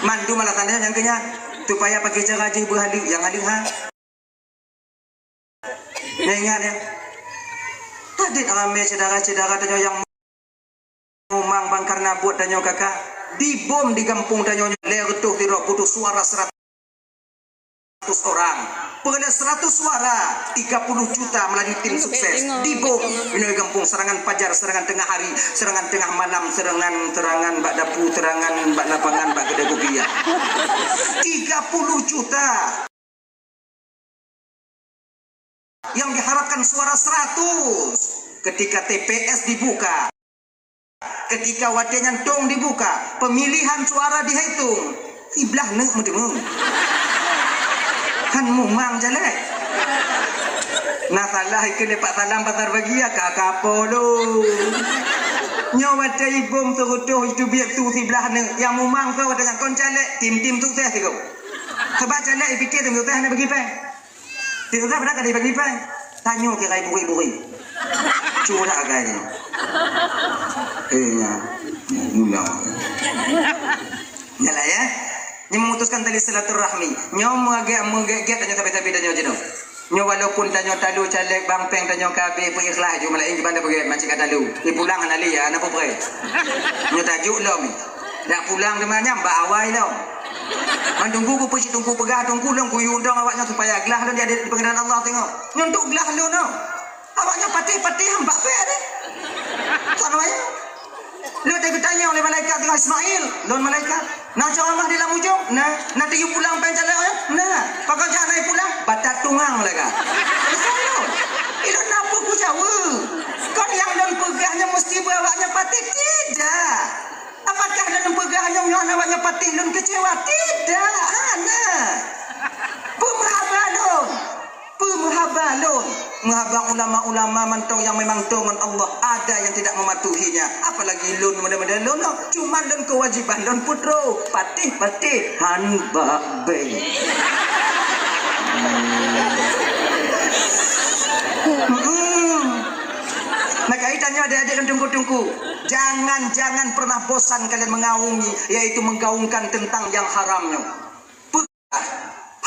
Mandum alasan tanyoe nyang keunyan. Supaya pakai cara jih beuhaleuek, nyang haleuek ha. Nah, ingat ya. Tadi ramé syedara-syedara tanyoe nyang mumang bang karena buet tanyoe kakak. Dibom di gampông tanyoe lé reutôh sidroe, butuh suara seratus orang. Peureulée seratus suara, tiga puluh juta melalui tim sukses. Dibom, inoe gampông, serangan pajar, serangan tengah hari, serangan tengah malam, serangan, serangan bak dapu, serangan bak lapangan, bak kedai kopi ya. Tiga puluh juta. Yang diharapkan suara seratus ketika T P S dibuka, ketika watée nyan tong dibuka, pemilihan suara dihitung, siblah neuk meuteumé. Kan mumang jalek. Nah, salah ikeu lepak salam pasar bagia, ka kapo lom. Nyoe watée ibom seureutôh itu biet tu siblah neuk, nyang mumang soe watée nyan kon caleg, tim-tim sukses sigoe. Sebab caleg ipike tim sukses hana bagi péng. Tiga belas pada kali bagi pai. Tanyoe kira buri-buri. Curak agai ni. Eh, nya. Mula. Nyalah ya. Nyoe memutuskan tali silaturahmi. Nyoe meugek-meugek tanyoe tapi-tapi tanyoe jinoe. Nyoe walaupun tanyoe talu caleg bang péng tanyoe ka habéh peuikhlas ju malaén di banda peugét macam ka talu. Di pulang hana li ya, hana peue. Nyoe tajuk lom. Dak pulang teuma nyang bak awai lom. Man Teungku beupeucit Teungku peugah Teungku lôn kuyue undong awak nyan supaya glah lôn jadi di peungenalan Allah teungoh. Nyoe untuk glah lôn nyoe. Awak nyan patéh-patéh hamba pék deh. Sama ya. Lôn teugeutanyong lé malaikat teungoh Ismail, lôn malaikat. Na ceramah di lam ujong? Na. Na tiyup pulang péng caleg nyoe? Na. Pakon jak na pulang? Batat tungang malaikat. Misal lôn. Ilôn na peue kujaweub. Kon nyang lôn peugah nyoe meusti beu awak nyan patéh? Tidak. Apakah lôn peugah nyoe ngon awak nyoe patéh lôn keucewa? Tidak, hana. Peue meuhaba lôn? Peue meuhaba lôn? Meuhaba ulama-ulama mantong nyang memang toe ngon Allah, ada yang tidak mematuhinya. Apalagi lôn, model-model lôn, no. Cuman lôn kewajiban lôn putroe, patéh-patéh han bak bék. Hmm. Maka tanyoe adik-adik dan teungku-teungku, jangan-jangan pernah bosan kalian mengaungi, yaitu menggaungkan tentang yang haram nyoe. Peugah.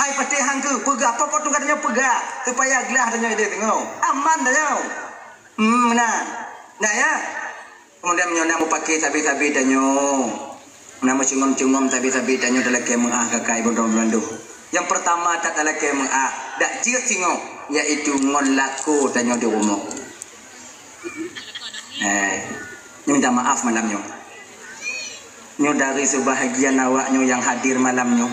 Hai patéh hangkeu, peugah. Pokok tugaih tanyoe peugah. Supaya glah tanyoe ideh teungoh. Aman tanyoe. Hmm, nah. Nah ya. Kemudian meunyoe na mupake sabe-sabe tanyoe. Na meucungom-cungom sabe-sabe tanyoe talakée meuáh ka kai bondong bandum. Yang pertama tak talakée meuáh, dak jeuet singoh, yaitu ngon lakoe tanyoe di rumoh. Eh, nyoe minta maaf malam nyoe. Nyoe dari sebahagian awak nyoe yang hadir malam nyoe,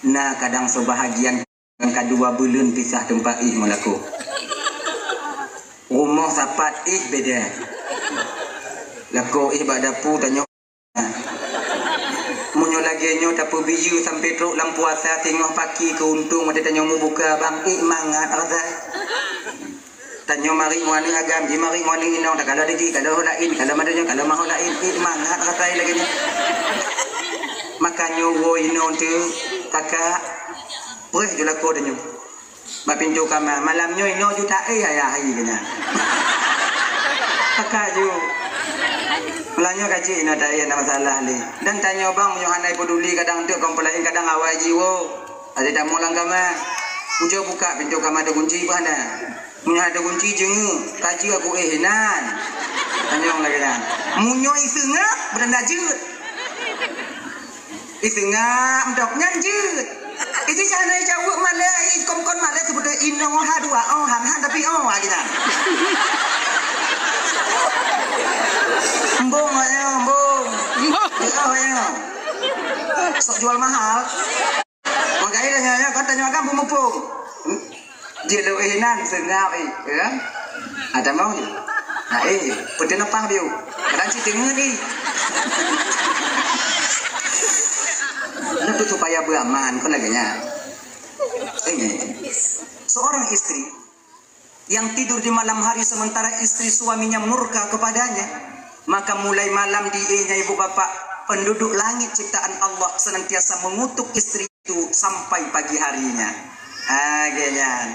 na kadang sebahagian nyang kadua buleuen pisah teumpat ih ngon lakoe. Rumoh sapat ih beda. Lakoe ih bak dapu tanyoe. Meunyoe lagée nyoe tapeubiyeu sampoe trok lam puasa singoh paki keu untông watée tanyoe mubuka bang, ék mangat rasa. Tanyoe marit ngon aneuk agam, jimarit ngon aneuk inong, takalon digi, kalon ho laén, kalon madoe nyoe, kalon maho laén, ék mangat rasa lagée nyoe. Maka nyoe woe inong teuh, kakak, preh ju lakoe tanyoe. Bak pintoe kama, malam nyoe inoe ju taéh ayah hai keu nyan. Pakak ju. Ulanyoe ka jeuet inoe taéh na masalah lé. Dan tanyoe bang meunyoe hana peduli kadang teuk kompolain kadang awai jiwoe. Ada tamu lam kama. Ujoe buka pintoe kama teukunci pun hana. Meunyoe hana teukunci jeungeue, ka jeuet aku éh inan. Tanyong lagée nyan. Meunyoe iseungab, beuranda jeuet. Iseungab mantong nyan jeuet. Iji cahana ijaweueb malée, i kon-kon malée seubeutoe inong oh ha dua oh han han tapi oh ha geunan. Embong ayo embong. Embong. Oh ayo. Sok jual mahal. Maka ida nyoe kan tanya agam bumupung. Jeuet lé inan seungab eh, ya kan? Ada mau je. Nah, eh, putih nepah biu. Kadang cik dengar ni. Untuk supaya beraman, kon lagée nyan. Ini seorang istri yang tidur di malam hari sementara istri suaminya murka kepadanya, maka mulai malam dienya ibu bapak penduduk langit ciptaan Allah senantiasa mengutuk istri itu sampai pagi harinya. Ha, geuh nyan.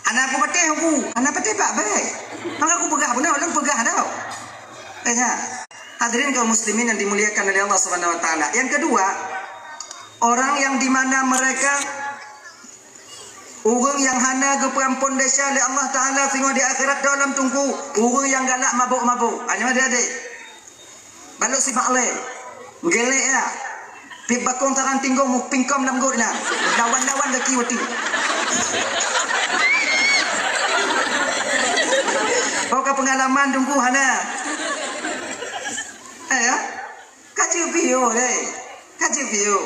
Hana aku patéh aku, hana patéh bak baik. Maka aku peugah beuna, ulôn peugah tau. Eh, ya. Hadirin kaum muslimin yang dimuliakan oleh Allah Subhanahu wa taala. Yang kedua, orang yang di mana mereka ureuëng yang hana geupeuampon desya lé Allah Taala singoh di akhirat dalam tungku, ureuëng yang galak mabok-mabok. Hanya ada adik. Balok sibak lé. Gelek ya. Pip bakong tarang tinggong mu pingkom lam got na. Lawan-lawan gaki wati. Kau ka pengalaman tunggu hana. Eh ya. Kaji video deh. Kaji video.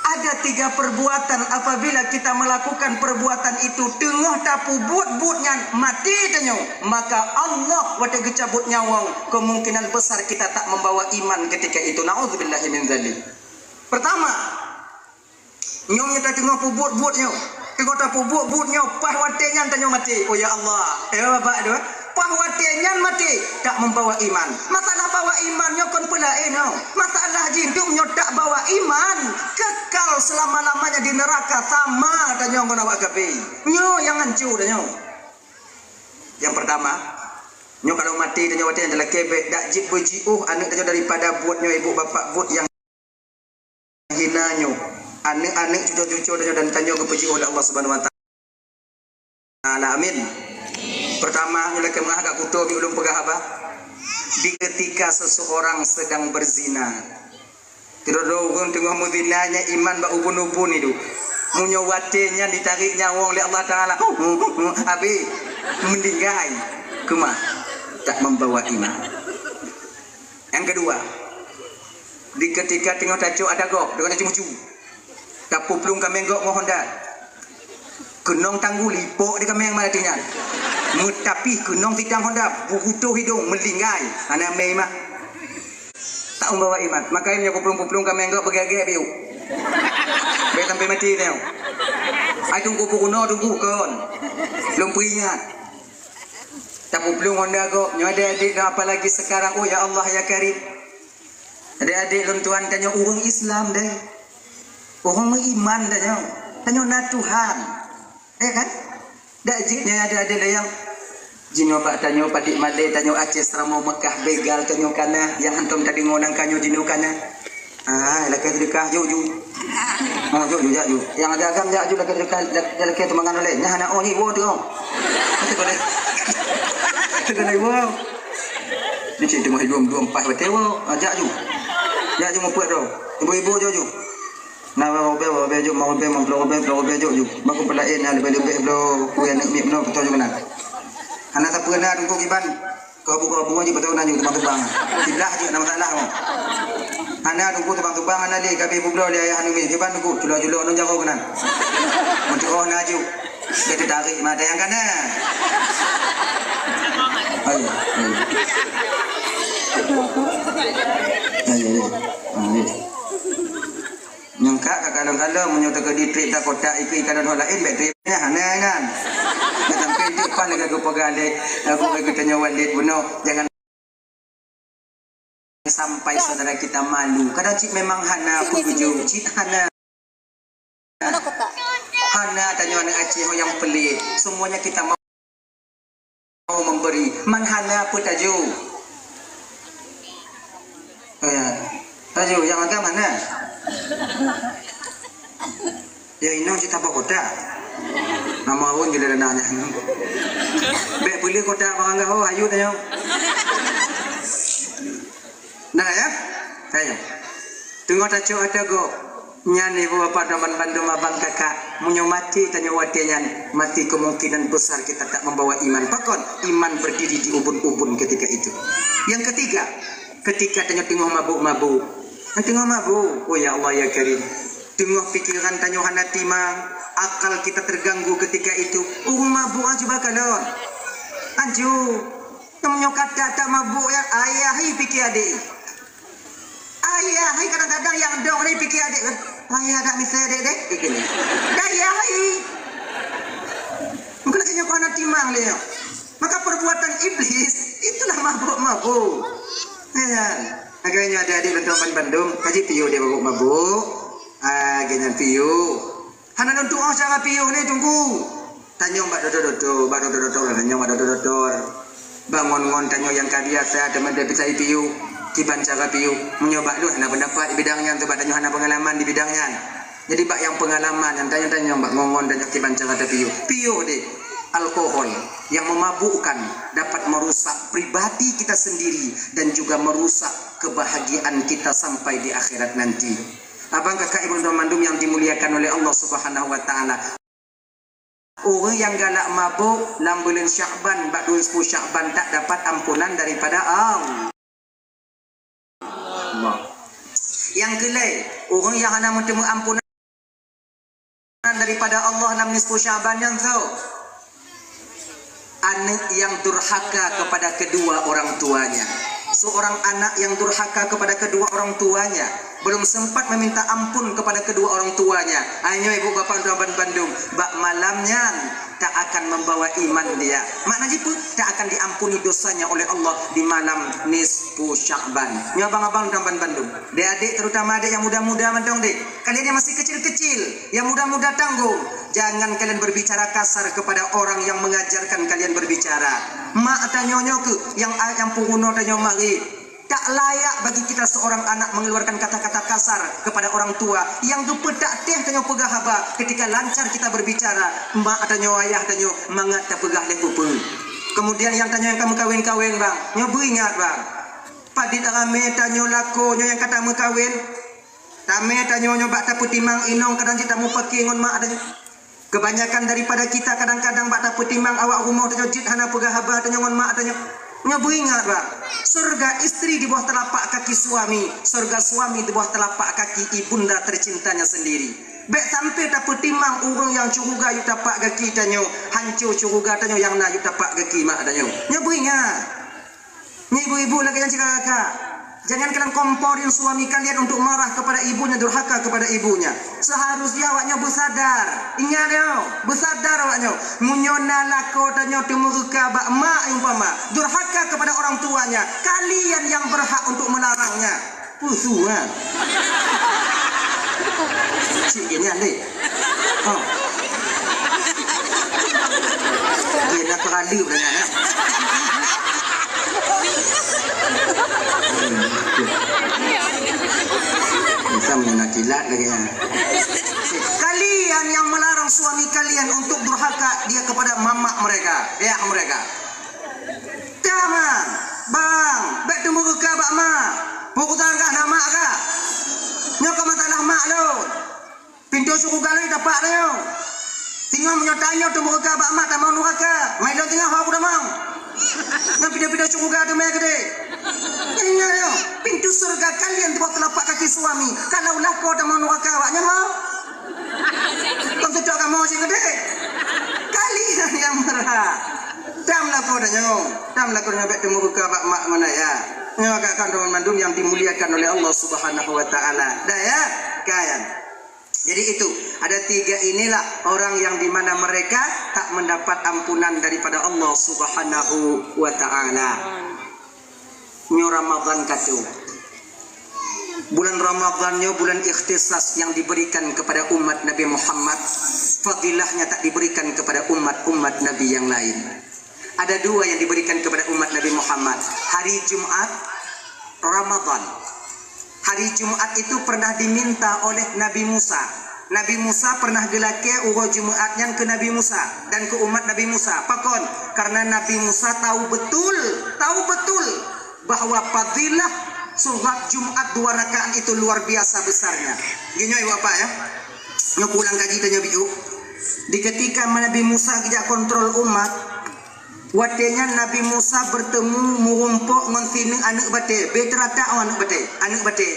Ada tiga perbuatan apabila kita melakukan perbuatan itu teungoh tapubuet buet nyan mati tanyoe, maka Allah watée geucabut nyawong kemungkinan besar kita tak membawa iman ketika itu. Naudzubillahi min dzalik. Pertama, nyoe nyata teungoh pubuet buet nyoe. Teungoh tapubuet buet nyoe, paih watée nyan tanyoe maté. Oh ya Allah. Eh, Bapak tu, eh. Paih watée nyan maté, tak membawa iman. Masalah bawa iman nyoe kon peulaén nyoe. Masalah jih dum nyoe tak bawa iman, kekal selama-lamanya di neraka sama tanyoe ngon awak kafé. Nyoe nyang hanco tanyoe. Yang pertama, nyoe kalau maté tanyoe watée nyan talakée bék dak jeuet beujiôh aneuëk tanyoe daripada buet nyoe ibu bapak buet nyang hina nyoe, aneuëk-aneuëk cuco-cuco tanyoe dan tanyoe geupeujiôh oleh Allah Subhanahu wa Taala. Amin. Pertama, nyoe lakée meuah ka kuto bi ulôn peugah haba. Di ketika seseorang sedang berzina. Tirodo ureuëng teungoh meuzina nya iman bak ubun-ubun itu. Meunyoe watée nyan ditarék nyawong lé Allah Taala, habéh meuninggai keumah tak membawa iman. Yang kedua, di ketika teungoh tacok ada gob, teungoh tacok mucu, tapuplueng kaméng gob ngon honda. Keunong tanggul ipok di kaméng malam nyan. Meutapih keunong sidang honda, buhutoh hidong, meulinggai, hana mé mah. Tak membawa iman. Makanya nyoe puplueng-puplueng kaméng gob beugagek biu. Baik sampai mati nyoe. Ai tunggu pukul nol tunggu kon. Belum peringat. Tapuplueng honda gob, nyoe adik-adik dan apalagi sekarang, oh ya Allah ya Karim. Adik-adik lôn tuan tanyoe ureuëng Islam deh. Ureuëng meuiman tanyoe. Tanyoe na Tuhan. Ya kan? Dak jeuet nyoe adik-adik lé nyang jinoe bak tanyoe padik malée tanyoe Aceh Seuramoe Meukah begal tanyoe kana nyang hantom tadeungoe nang kanyoe jinoe kana. Ah, lakée seudeukah jok ju. Oh, jok ju, jak ju. Nyang agam-agam jak ju lakée seudeukah, lak-, lakée teumangan ulée. Nyan hana oh nyi woe tu oh. Teuka lé. Teuka lé woe. Ni cit teuma dua dua empat baté woe. Ah, jak ju. Jak ju mupeuet tu. Ibu-ibu jok ju. Na woe rubée, woe rubée jok, ma rubée, ma ploh rubée, ploh rubée jok ju. Bak ku peulaén na leubeh-leubeh bloe kue aneuk miet bunoe peutoe ju keunan. Hana sapeue na tungku kiban. Kau buka bunga je betul nanya tebang-tebang. Siblah je nama salah kau. Hana tunggu tebang-tebang hana lé kabeh bubloe lé ayah anu meh. Kiban tunggu culo-culo nang jago keunan. Untuk oh na ju. Dia tertarik mata yang kanan. Ayo, ayo. Ayo, ayo. Ayo. Nyang ka ka kalon-kalon meunyoe teukeudi trép takotak ikeue ikalon ho laén bék trép nyan hana nyan. Nyan sampai teuk pan lagée geupeugah lé lagu geutanyoe Walid bunoe jangan sampai saudara kita malu. Kadang cit memang hana peugujung, cit hana. Hana tanyoe aneuk Aceh nyang peulét. Semuanya kita mau memberi, man hana peutaju. Eh, laju nyang agam hana. Ya, inong cit tabah kotak. Nama awon jeulah dana nyan. Bèk peuleueh kotak barang gaho, hayut nyoe. Nah, ya? Ayo. Teungoh tacok ata gob. Nyan ibu bapak teman bandum abang kakak. Meunyoe maté tanyoe watèe nyan, maté kemungkinan besar kita tak membawa iman. Pakon? Iman berdiri di ubun-ubun ketika itu. Yang ketiga, ketika tanyoe teungoh mabuk-mabuk. Teungoh mabuk. Oh ya Allah ya Karim. Teungoh pikiran tanyoe hana timang, akal kita terganggu ketika itu. Ureueng mabuk ah cuba kalon. Ancu. Meunyoe ka that-that mabuk ya, ayah hi piké adék. Ayah hi kadang-kadang nyang dong ni piké adék. Ayah dak misai adék deh, piké ni. Dak ayah hi. Mungkin lagèe nyoe keuh hana timang lé nyoe. Maka perbuatan iblis itulah mabuk-mabuk. Ya. Lagèe nyoe adék-adék dan teman bandum, kaji piôh dia mabuk-mabuk. Ah, lagèe nyan piôh. Hana lôn tu'oh cara piôh ni, Teungku. Tanyong bak dokto-dokto, bak dokto-dokto lah, tanyong bak dokto-dokto. Bak ngon-ngon tanyoe nyang ka biasa teuma teupeusai piôh, kiban cara piôh. Meunyoe bak lôn hana pendapat di bidang nyan, sebab tanyoe hana pengalaman di bidang nyan. Jadi bak nyang pengalaman, nyang tanyong-tanyong bak ngon-ngon tanyoe kiban cara tapiôh. Piôh deh, alkohol yang memabukkan dapat merusak pribadi kita sendiri dan juga merusak kebahagiaan kita sampai di akhirat nanti. Abang kakak ibu dan mandum yang dimuliakan oleh Allah Subhanahu wa Ta'ala. Ureueng nyang galak mabök lam buleuen Syakban, bak buleuen sepuluh Syakban, tak dapat ampunan daripada Allah. Nyang keulhèe, ureueng nyang hana meuteumé ampunan daripada Allah lam nisfu Syakban nyan soe? Aneuk yang durhaka kepada kedua orang tuanya. Seorang anak yang durhaka kepada kedua orang tuanya, belum sempat meminta ampun kepada kedua orang tuanya. Hai nyoe ibu bapak tuan bandum, bak malam nyan tak akan membawa iman dia. Makna jih peue? Tak akan diampuni dosanya oleh Allah di malam nisfu Syakban. Nyoe abang-abang tuan bandum, dek-adek, terutama adek yang muda-muda mantong dek. Kalian yang masih kecil-kecil, yang muda-muda tanggung, jangan kalian berbicara kasar kepada orang yang mengajarkan kalian berbicara. Mak tanyoe nyoe keuh yang, yang peurunoe tanyoe marit. Tak layak bagi kita seorang anak mengeluarkan kata-kata kasar kepada orang tua. Nyang geupeutak teh tanyoe peugah haba ketika lancar kita berbicara. Mak tanyoe, ayah tanyoe mangat tapeugah lé peue-peue. Kemudian nyang tanyoe nyang ka meukawen-kawen bang, nyoe beuingat bang. Padit ramé tanyoe lakoe nyoe nyang ka tameukawen. Ramé tanyoe nyoe bak tapeutimang inong kadang cit tamupakè ngon mak tanyoe. Kebanyakan daripada kita kadang-kadang bak tapeutimang awak rumoh tanyoe cit hana peugah haba tanyoe ngon mak tanyoe. Nyoe beuingat bak, surga istri di bawah telapak kaki suami, surga suami di bawah telapak kaki ibunda tercintanya sendiri. Bèk sampai tapeutimang ureueng nyang syeuruga yôh tapak gaki tanyoe, hanco syeuruga tanyoe nyang na yôh tapak gaki mak tanyoe. Nyoe beuingat. Nyoe ibu-ibu lagèe nyan cit kakak-kakak. Jangan kalian komporin suami kalian untuk marah kepada ibunya, durhaka kepada ibunya. Seharusnya awaknyoe beusadar. Ingat nyoe, beusadar awaknyoe. Meunyoe na lakoe tanyoe teumeureuka bak mak umpama, durhaka kepada orang tuanya, kalian yang berhak untuk melarangnya. Pusu ha. Cik dia nyan deh. Ha. Dia nak teradu dengan eh. Bisa menyenang kilat lagi kan. Kalian yang melarang suami kalian untuk durhaka dia kepada mamak mereka, ayah mereka. Teuma, bang, bèk teumeureuka bak mak. Peue urusan kah na mak kah? Nyoe ka masalah mak lôn. Pintoe syeuruga lôn tapak tanyoe. Singoh meunyoe tanyoe teumeureuka bak mak tamong nuraka. Mai lôn singoh ho kutamong. Ngon pintoe-pintoe syeuruga teumè keudéh. Ingat nyoe, pintu surga kalian di bawah telapak kaki suami. Kalaulah kau tamong nuraka awaknyan ho. Kon seutôt kamoe cit keudéh. Kalian yang berhak. Tam lakoe tanyoe, tam lakoe tanyoe bèk teumeureuka bak mak ngon ayah. Nyoe kakak-kakak teman mandum yang dimuliakan oleh Allah Subhanahu wa Ta'ala. Dah ya? Kan? Jadi itu, ada tiga inilah orang yang di mana mereka tak mendapat ampunan daripada Allah Subhanahu wa Ta'ala. Nyoe Ramadan ka teuh. Bulan Ramadan nyoe bulan ikhtisas yang diberikan kepada umat Nabi Muhammad. Fadilahnya tak diberikan kepada umat-umat Nabi yang lain. Ada dua yang diberikan kepada umat Nabi Muhammad. Hari Jumat, Ramadan. Hari Jumat itu pernah diminta oleh Nabi Musa. Nabi Musa pernah geulakée uroe Jumat nyan keu Nabi Musa dan keu umat Nabi Musa. Pakon? Karena Nabi Musa tahu betul, tahu betul bahwa fadilah sholat Jumat dua rakaat itu luar biasa besarnya. Geutanyoe Bapak ya. Nyoe pulang kaji tanyoe biuk. Di ketika Nabi Musa geujak kontrol umat, watée nyan Nabi Musa bertemu meurumpok ngon sineuk aneuk batée, beuteuratak ngon aneuk batée, aneuk batée.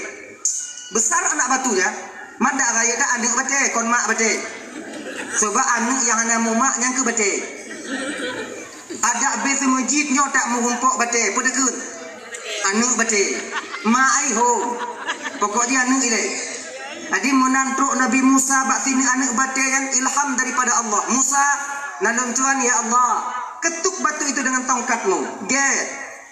Besar anak batu ya. Madak rayeuk dak aneuk batée, kon mak batée. Sebab aneuk nyang hana mumak nyang keu batée. Adak bée seumeujid nyoe tak meurumpok batée, peue takheun? Aneuk batée. Ma ai ho. Pokok jih aneuk ilée. Jadi meunan trok Nabi Musa bak sineuk aneuk batée nyan ilham daripada Allah. Musa, na lôn tuan ya Allah, ketuk batu itu dengan tongkatmu. Gét.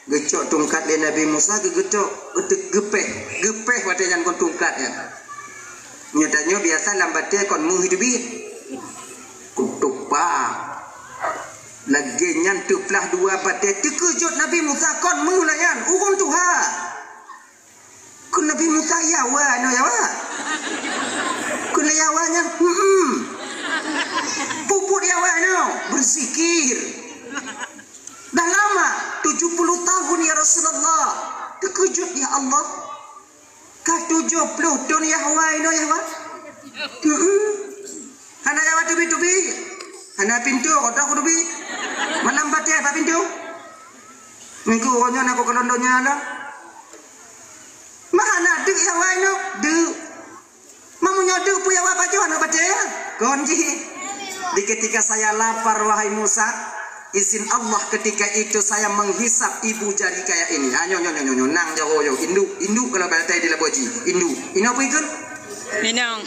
Geucok tungkat lé Nabi Musa, geugeucok, geuteuk geupéh, geupéh watée nyan kon tungkat nyan. Nyoe tanyoe biasa lam batée kon meuh teubiet. Kutupa. Lagée nyan teuplah dua batée, teukeujot Nabi Musa kon meuh lah nyan, ureuëng tuha. Keu Nabi Musa, "Ya wa, nyoe ya wa." Keu ya wa nyan, "Hmm." Puput ya wa nyoe, berzikir. Dah lama, tujuh puluh tahun ya Rasulullah. Teukeujot ya Allah. Ka tujoh ploh thon ya wa inoe ya wa. Hmm. Hana ya wa teubi-teubi. Hana pintoe, otak teubi. Malam batée bak pintoe. Minggu uroe nyoe na ku keulon donya lah. Ma hana deuk ya wa inoe, deuk. Meunyoe deuk peue ya wa pajoh aneuk batée? Kon jih. Di ketika saya lapar, wahai Musa, izin Allah ketika itu saya menghisap ibu jari kayak ini. Ha, nyoe, nyoe, nyoe, nyoe, nang jaroe, induk, induk kalau batai di Labuaji, induk. Inoe peue ikheun? Inong.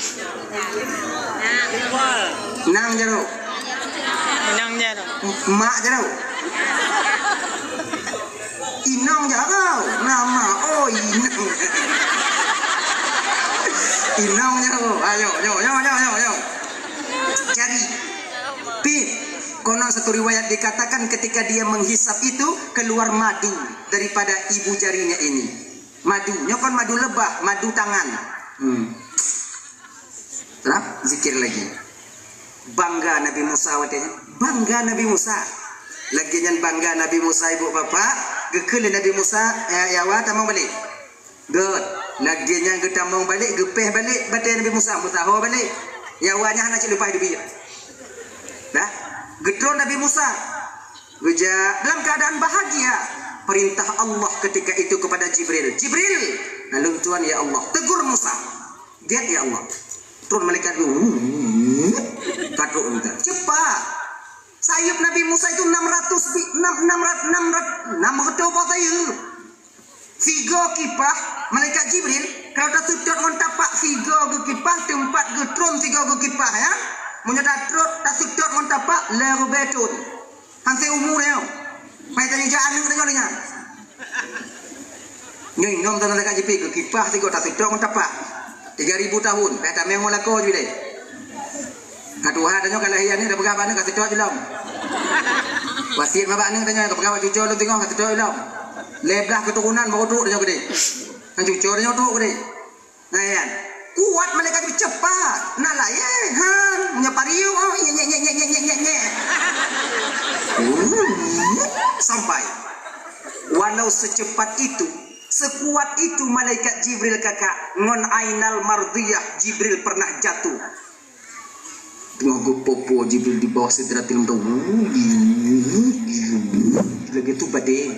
Nang jaroe. Inong jaroe. Mak jaroe. Inong jaroe. Nama, oh, inong. Inong jaroe. Ayo, yo, yo, yo, yo, yo. Jadi, Pip, konon satu riwayat dikatakan ketika dia menghisap itu, keluar madu daripada ibu jarinya ini. Madu, nyoe kon madu lebah, madu tangan. Hmm. Rab, zikir lagi. Bangga Nabi Musa watée nyan. Bangga Nabi Musa. Lagée nyan bangga Nabi Musa, ibu bapak, geukheun lé Nabi Musa, eh, ya wa, tamong balek. Gét. Lagée nyan geutamong balek, geupéh balek batée Nabi Musa, meusaho balek. Ya wa nyan hana cit leupah teubiet. Dah. Geutron Nabi Musa. Geujak dalam keadaan bahagia. Perintah Allah ketika itu kepada Jibril. Jibril, na lôn tuan ya Allah. Tegur Musa. Gét ya Allah. Tron malaikat tu. Ka trok malaikat. Cepat. Sayeup Nabi Musa itu enam ratus bi-, enam, enam ratus, enam ratus, enam ratus sayeup. Sigoe kipah, malaikat Jibril, kalau taseutôt ngon tapak sigoe geukipah, teumpat geutron sigoe geukipah, ya. Meunyoe tatrot, taseutôt ngon tapak, lhèe ribèe thôn. Hana umu nyoe. Pai tanyoe jak aneuk tanyoe lé nyan. Nyoe inong tanyoe ka jipik keu kipah sigoe taseutôt ngon tapak. Tiga ribu tahun, pai tamé ngon lakoe jih lé. Ka tuha tanyoe ka lahé aneuk, tapeugah bak aneuk ka seutôt jih lom. Wasiet bak aneuk tanyoe, tapeugah bak cucoe lôn teungoh ka seutôt jih lom. Lhèe blah keuturonan baru trok tanyoe keudéh. Ngon cucoe tanyoe trok keudéh. Nah, nyan. Kuat malaikat jih cepat. Na layèe, han. Meunyoe pariu, oh, nyek, nyek, nyek. Hmm, sampai. Walau secepat itu, sekuat itu malaikat Jibril kakak, ngon Ainal Mardiyah Jibril pernah jatuh. Teungoh geupoh-poh Jibril di bawah Sidratil Muntaha. Lagèe tu badé.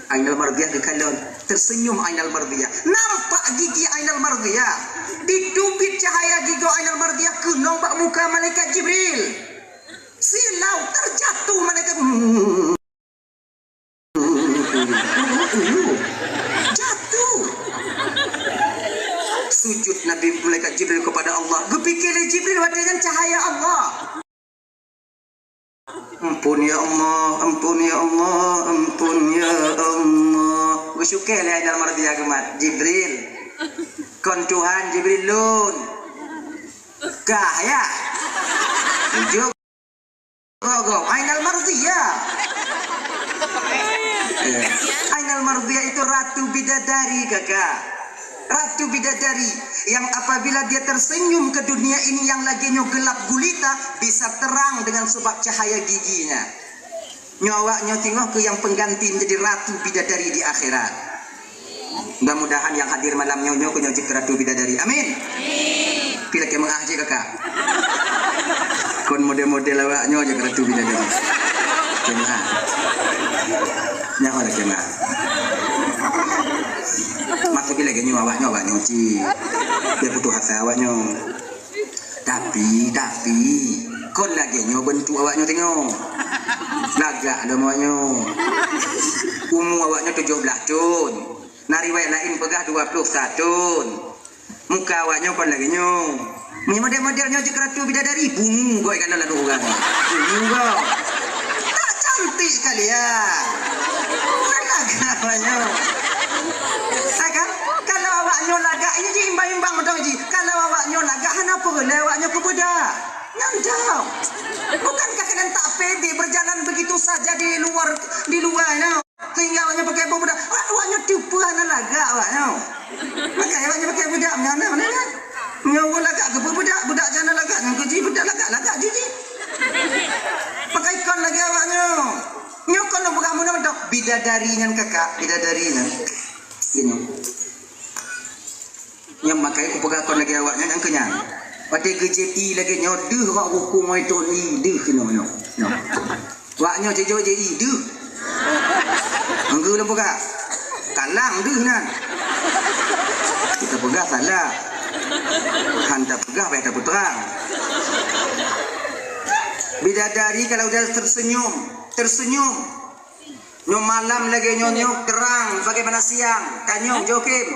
Ainal Mardiyah geukalon. Tersenyum Ainal Mardiyah. Nampak gigi Ainal Mardiyah. Diteubiet cahaya gigoe Ainal Mardiyah keunong bak muka malaikat Jibril. Silau terjatuh malaikat. Jatuh. Sujud Nabi malaikat Jibril kepada Allah. Geupike lé Jibril watèe nyan cahaya Allah. Ampun ya Allah, ampun ya Allah, ampun ya Allah. Geusyukur lé Ainal Mardiyah geumat. Jibril. Kon Tuhan Jibril lôn. Kah ya. Tujuh. Gogoh, Ainal Mardiyah. Eh, Ainal Mardiyah itu ratu bidadari, kakak. Ratu bidadari yang apabila dia tersenyum ke dunia ini yang lagèe nyoe gelap gulita, bisa terang dengan sebab cahaya giginya. Nyoe awak nyoe teungoh keu nyang pengganti menjadi ratu bidadari di akhirat. Mudah-mudahan yang hadir malam nyoe, nyoe keu nyoe jeuet keu ratu bidadari. Amin. Pih lakèe meu'ah jih kakak. Kon model-model awak nyoe jeuet keu ratu bidadari. Lakèe meu'ah. Nyoe lakèe meu'ah. Maksud pih lagèe nyoe awak nyoe, awak nyoe cit. Dia putus asa awak nyoe. Tapi, tapi, kon lagèe nyoe bentuk awak nyoe teungoh. Lagak lom awak nyoe. Umu awak nyoe tujoh blah thon. Na riwayat laén peugah dua ploh sa thon. Muka awak nyoe kon lagèe nyoe. Meunyoe model-model nyoe jeuet keu ratu bidadari, bungu goe ka lôn ladôm ureueng. Bungu goe. Tak cantik kalian. Kan lagak awak nyoe. Hai kan? Kalau awak nyoe lagak, ini ji imbang-imbang mantong ji. Kalau awak nyoe lagak, hana peureulèe awak nyoe keu beudak. Nyan dong. Bukankah kalian tak pede berjalan begitu saja di luar, di luar nyoe? Sehingga awak nyoe pakai beudak. Awak nyoe teupeue hana lagak awak nyoe. Pakai awak nyoe pakai beudak, mana, mana, mana? Nyoe ureueng lagak keu beudak, beudak jana lagak, nyoe keu jih beudak lagak, lagak jih jih. Pakai kon lagèe awak nyoe. Nyoe kon lôn peugah meunoe mantong. Bidadari nyan kakak, bidadari nyan. Gini. Nyang makai kupeugah kon lagèe awak nyan, nyang keu nyan. Watèe geujép ié lagèe nyoe, deuh rot rukung ngon itôn ié, deuh keunoe nyoe. Nyoe. Wak nyoe jijok jép ié, deuh. Anggeu lôn peugah. Kalang deuh nan. Kita peugah salah. Han tapeugah, payah tapeutrang. Bidadari kalau udah tersenyum, tersenyum. Nyoe malam lagèe nyoe, nyoe terang bagaimana siang. Tanyoe jokem.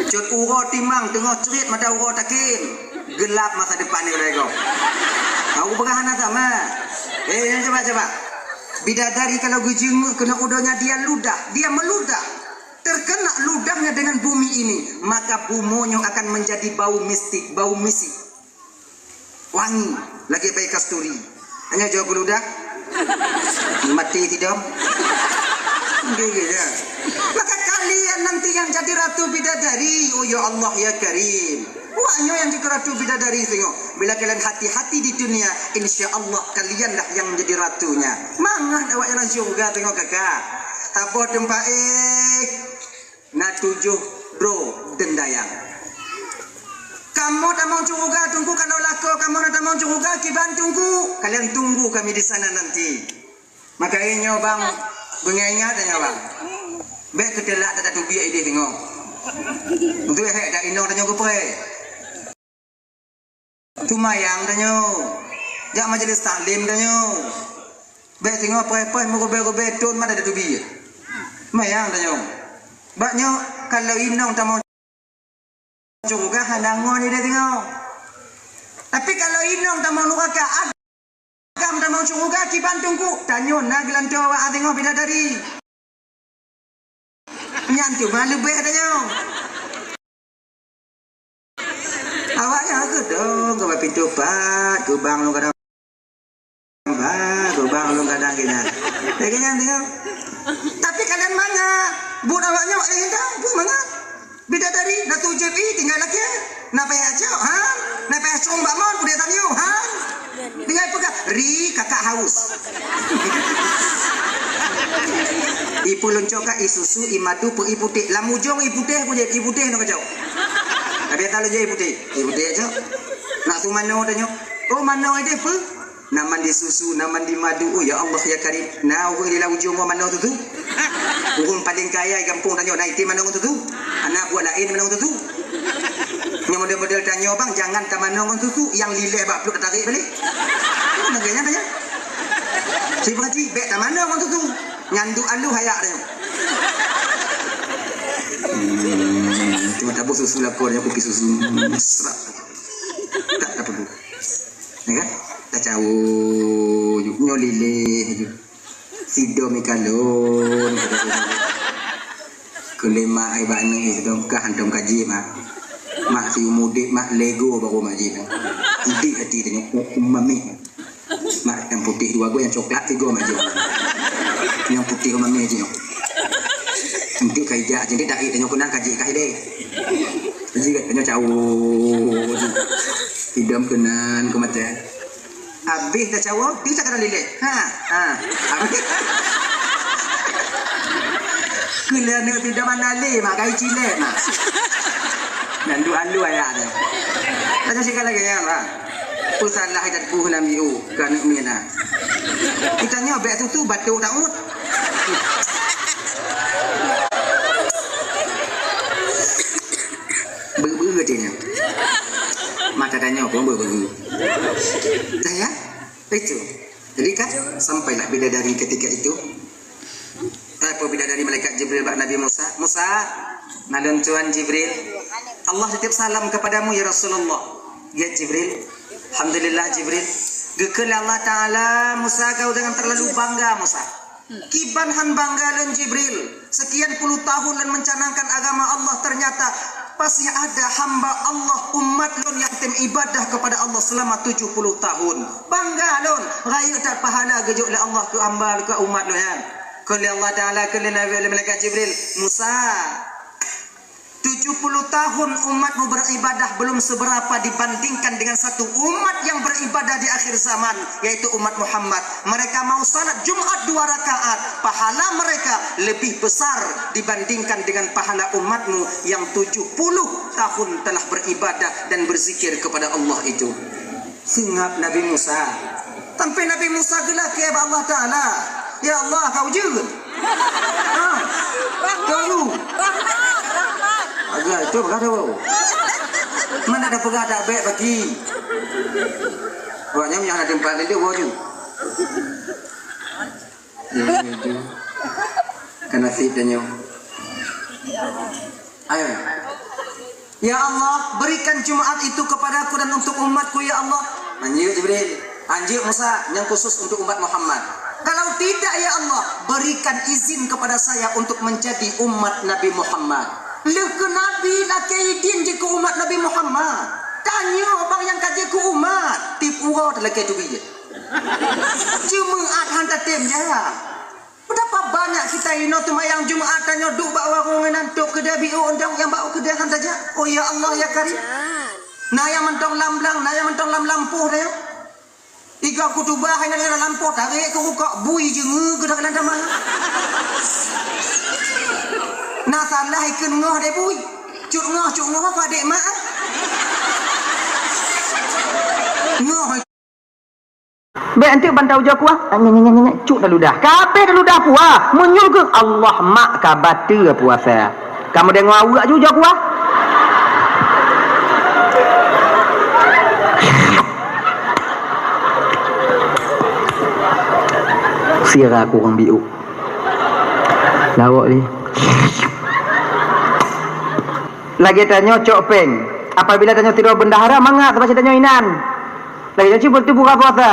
Cut uroe timang teungoh crit mata uroe takem. Gelap masa depan nyoe lagèe nyoe. Aku peugah hana sama. Eh, coba, coba. Bidadari kalau geujeungeuk keunoe u donya dia ludah, dia meludah. Terkena ludahnya dengan bumi ini, maka bumoe nyoe akan menjadi bau mistik, bau misik. Wangi lagèe bai kasturi. Hanya jaweueb ludah. Mati tidong. Gitu ya. Maka kalian nanti yang jadi ratu bidadari, oh ya Allah ya Karim. Wak nyoe nyang jadi ratu bidadari teungoh. Bila kalian hati-hati di dunia, insya Allah kalianlah yang menjadi ratunya. Mangat awak jalan syurga teungoh kakak. Taboh teumpat eh. Na tujoh droe deundayang. Kamoe tamong syeuruga teungku, kalau lakoe kamoe na tamong syeuruga kiban teungku, kalian tunggu kami di sana nanti. Maka inyoe bang, beungoh ingat nyoe bang. Bèk keuteulak that tatubiek idéh teungoh. Untuk hek dak inong tanyoe geupreh. Seumayang tanyoe. Jak majelis taklim tanyoe. Bèk singoh poh-poh meurubèe-rubèe thon mata tatubi. Seumayang tanyoe. Bak nyoe kalau inong tamong syeuruga hana ngon idéh singoh. Tapi kalau inong tamong nuraka, agam tamong syeuruga kiban teungku, tanyoe na geulantoe awak singoh bidadari. Nyan teuma leubeh tanyoe. Awaknyan geudong keu bak pintoe pat, geubang lôn kadang pat, geubang lôn kadang keunan. Lagèe nyan teungoh. Tapi kalian mangat, buet awaknyan awaknyan intat, buet mangat. Bidadari, na tujoh jép ié tinggai lakèe. Na payah cok, ha? Na payah cong bak mon, udép tanyoe, ha? Tinggai peugah, ri kakak haus. Ié peue lôn cok ka, ié susu, ié madu, peu ié putéh. Lam ujong ié putéh, ku jép, ié putéh nyoe ka cok. Tapi ata lôn jép ié putéh. Ié putéh cok. Nak su manoe tanyoe. Oh, manoe idéh peue? Na mandi susu, na mandi madu. Oh, ya Allah, ya Karim. Na ureueng di lam ujong manoe susu. Ureueng paleng kaya di gampông tanyoe na item manoe ngon susu. Hana buet laén manoe ngon susu. Nyang model-model tanyoe bang, jangan tamanoe ngon susu, nyang lileh bak pluet tatarek balek. Lagèe nyan tanyoe. Ci peurati, bèk tamanoe ngon susu. Nyan duek alu hayak tanyoe. Hmm, cuma taboh susu lakoe nyoe, kupi susu. Hmm, serak. Tak, tak perlu. Ya kan? Kacau. Nyoe lileh ju. Sidom ikalon. Keu lé mak ai bak aneuk sidom kah hantom ka jép mak. Mak siumu udép mak lego baru mak jép. Udép hati teunyok u-, umami. Mak nyang putéh dua go, nyang coklat tiga mak jép. Nyang putéh umami jép. Cantik ka ijak, cantik tak, eh, tanyoe keunang ka jih ka hideh. Jih tanyoe cawo. Idam keunan keu mata. Habéh tacawo, tu cakap lileh. Ha, ha. Habéh. Keulah neuk tidak mana lé, mak kai cilek, mak. Dan dua lu ayah dah. Tanya sikit lagi ya, Pak. Pesan lah ikat buh namiu, ka neuk mina. Kita nyoe bek susu batuk daun. Beu-beu dia nyoe. Mata tanya pun beu-beu. Dah ya? Itu. Jadi kan sampailah bidadari ketika itu. Apa bidadari malaikat Jibril bak Nabi Musa? Musa, nalon Tuhan Jibril. Allah titip salam kepadamu ya Rasulullah. Ya Jibril. Alhamdulillah Jibril. Geukheun lé Allah Taala, Musa kau jangan terlalu bangga Musa. Kiban han bangga lôn Jibril. Sekian puluh tahun lôn mencanangkan agama Allah, ternyata masih ada hamba Allah, umat lôn yang tem ibadah kepada Allah selama tujuh puluh tahun. Bangga lôn, rayeuk that pahala geujok lé Allah keu hamba, keu umat lôn nyan. Kheun lé Allah Taala, kheun lé Nabi, lé malaikat Jibril, Musa, tujuh puluh tahun umatmu beribadah belum seberapa dibandingkan dengan satu umat yang beribadah di akhir zaman, yaitu umat Muhammad. Mereka mau salat Jumat dua rakaat, pahala mereka lebih besar dibandingkan dengan pahala umatmu yang tujuh puluh tahun telah beribadah dan berzikir kepada Allah itu. Seungab Nabi Musa. Sampai Nabi Musa geulakée bak Allah Taala, "Ya Allah, kau jeuet." Ha. Kau lu. Agak itu kata bau. Mana ada peugah tak baik bagi. Awaknyan nyang ada tempat dia baju. Ya, ya, ya. Kena fit dan nyo. Ayo. Ya Allah, berikan Jumat itu kepadaku dan untuk umatku, ya Allah. Anjir Jibril, anjir Musa, yang khusus untuk umat Muhammad. Kalau tidak, ya Allah, berikan izin kepada saya untuk menjadi umat Nabi Muhammad. Leuh keu Nabi lakée idin jih keu umat Nabi Muhammad. Tanyoe bang nyang ka jeuet keu umat, tiep uroe talakée teubiet. Jumat han tatem jak. Betapa banyak kita inoe teumayang Jumat tanyoe duek bak warong inan tok keudè biôk undang nyang bak keudè han tajak. Oh ya Allah ya Karim. Na nyang mantong lam blang, na nyang mantong lam lampôh tanyoe. Iga kutubah inan lam lampôh tarek keu rukok bui jeungeue keu dalam tamah. Na salah ikheun ngoh deh bui. Cut ngoh, cut ngoh keu adek mak. Ngoh. Bèk enteuk ban tau ujoe kuah. Nyek, nyek, nyek, nyek, cuk taludah. Kabeh taludah kuah. Meunyoe geuh Allah mak ka bateue puasa. Kamoe deungoe aweuek ju ujoe kuah. Sira kurang biuk. Lawok ni. Lagèe tanyoe cok péng. Apabila tanyoe sidroe bendahara mangat, teuma tanyoe inan. Lagèe nyoe cit beutôi buka puasa.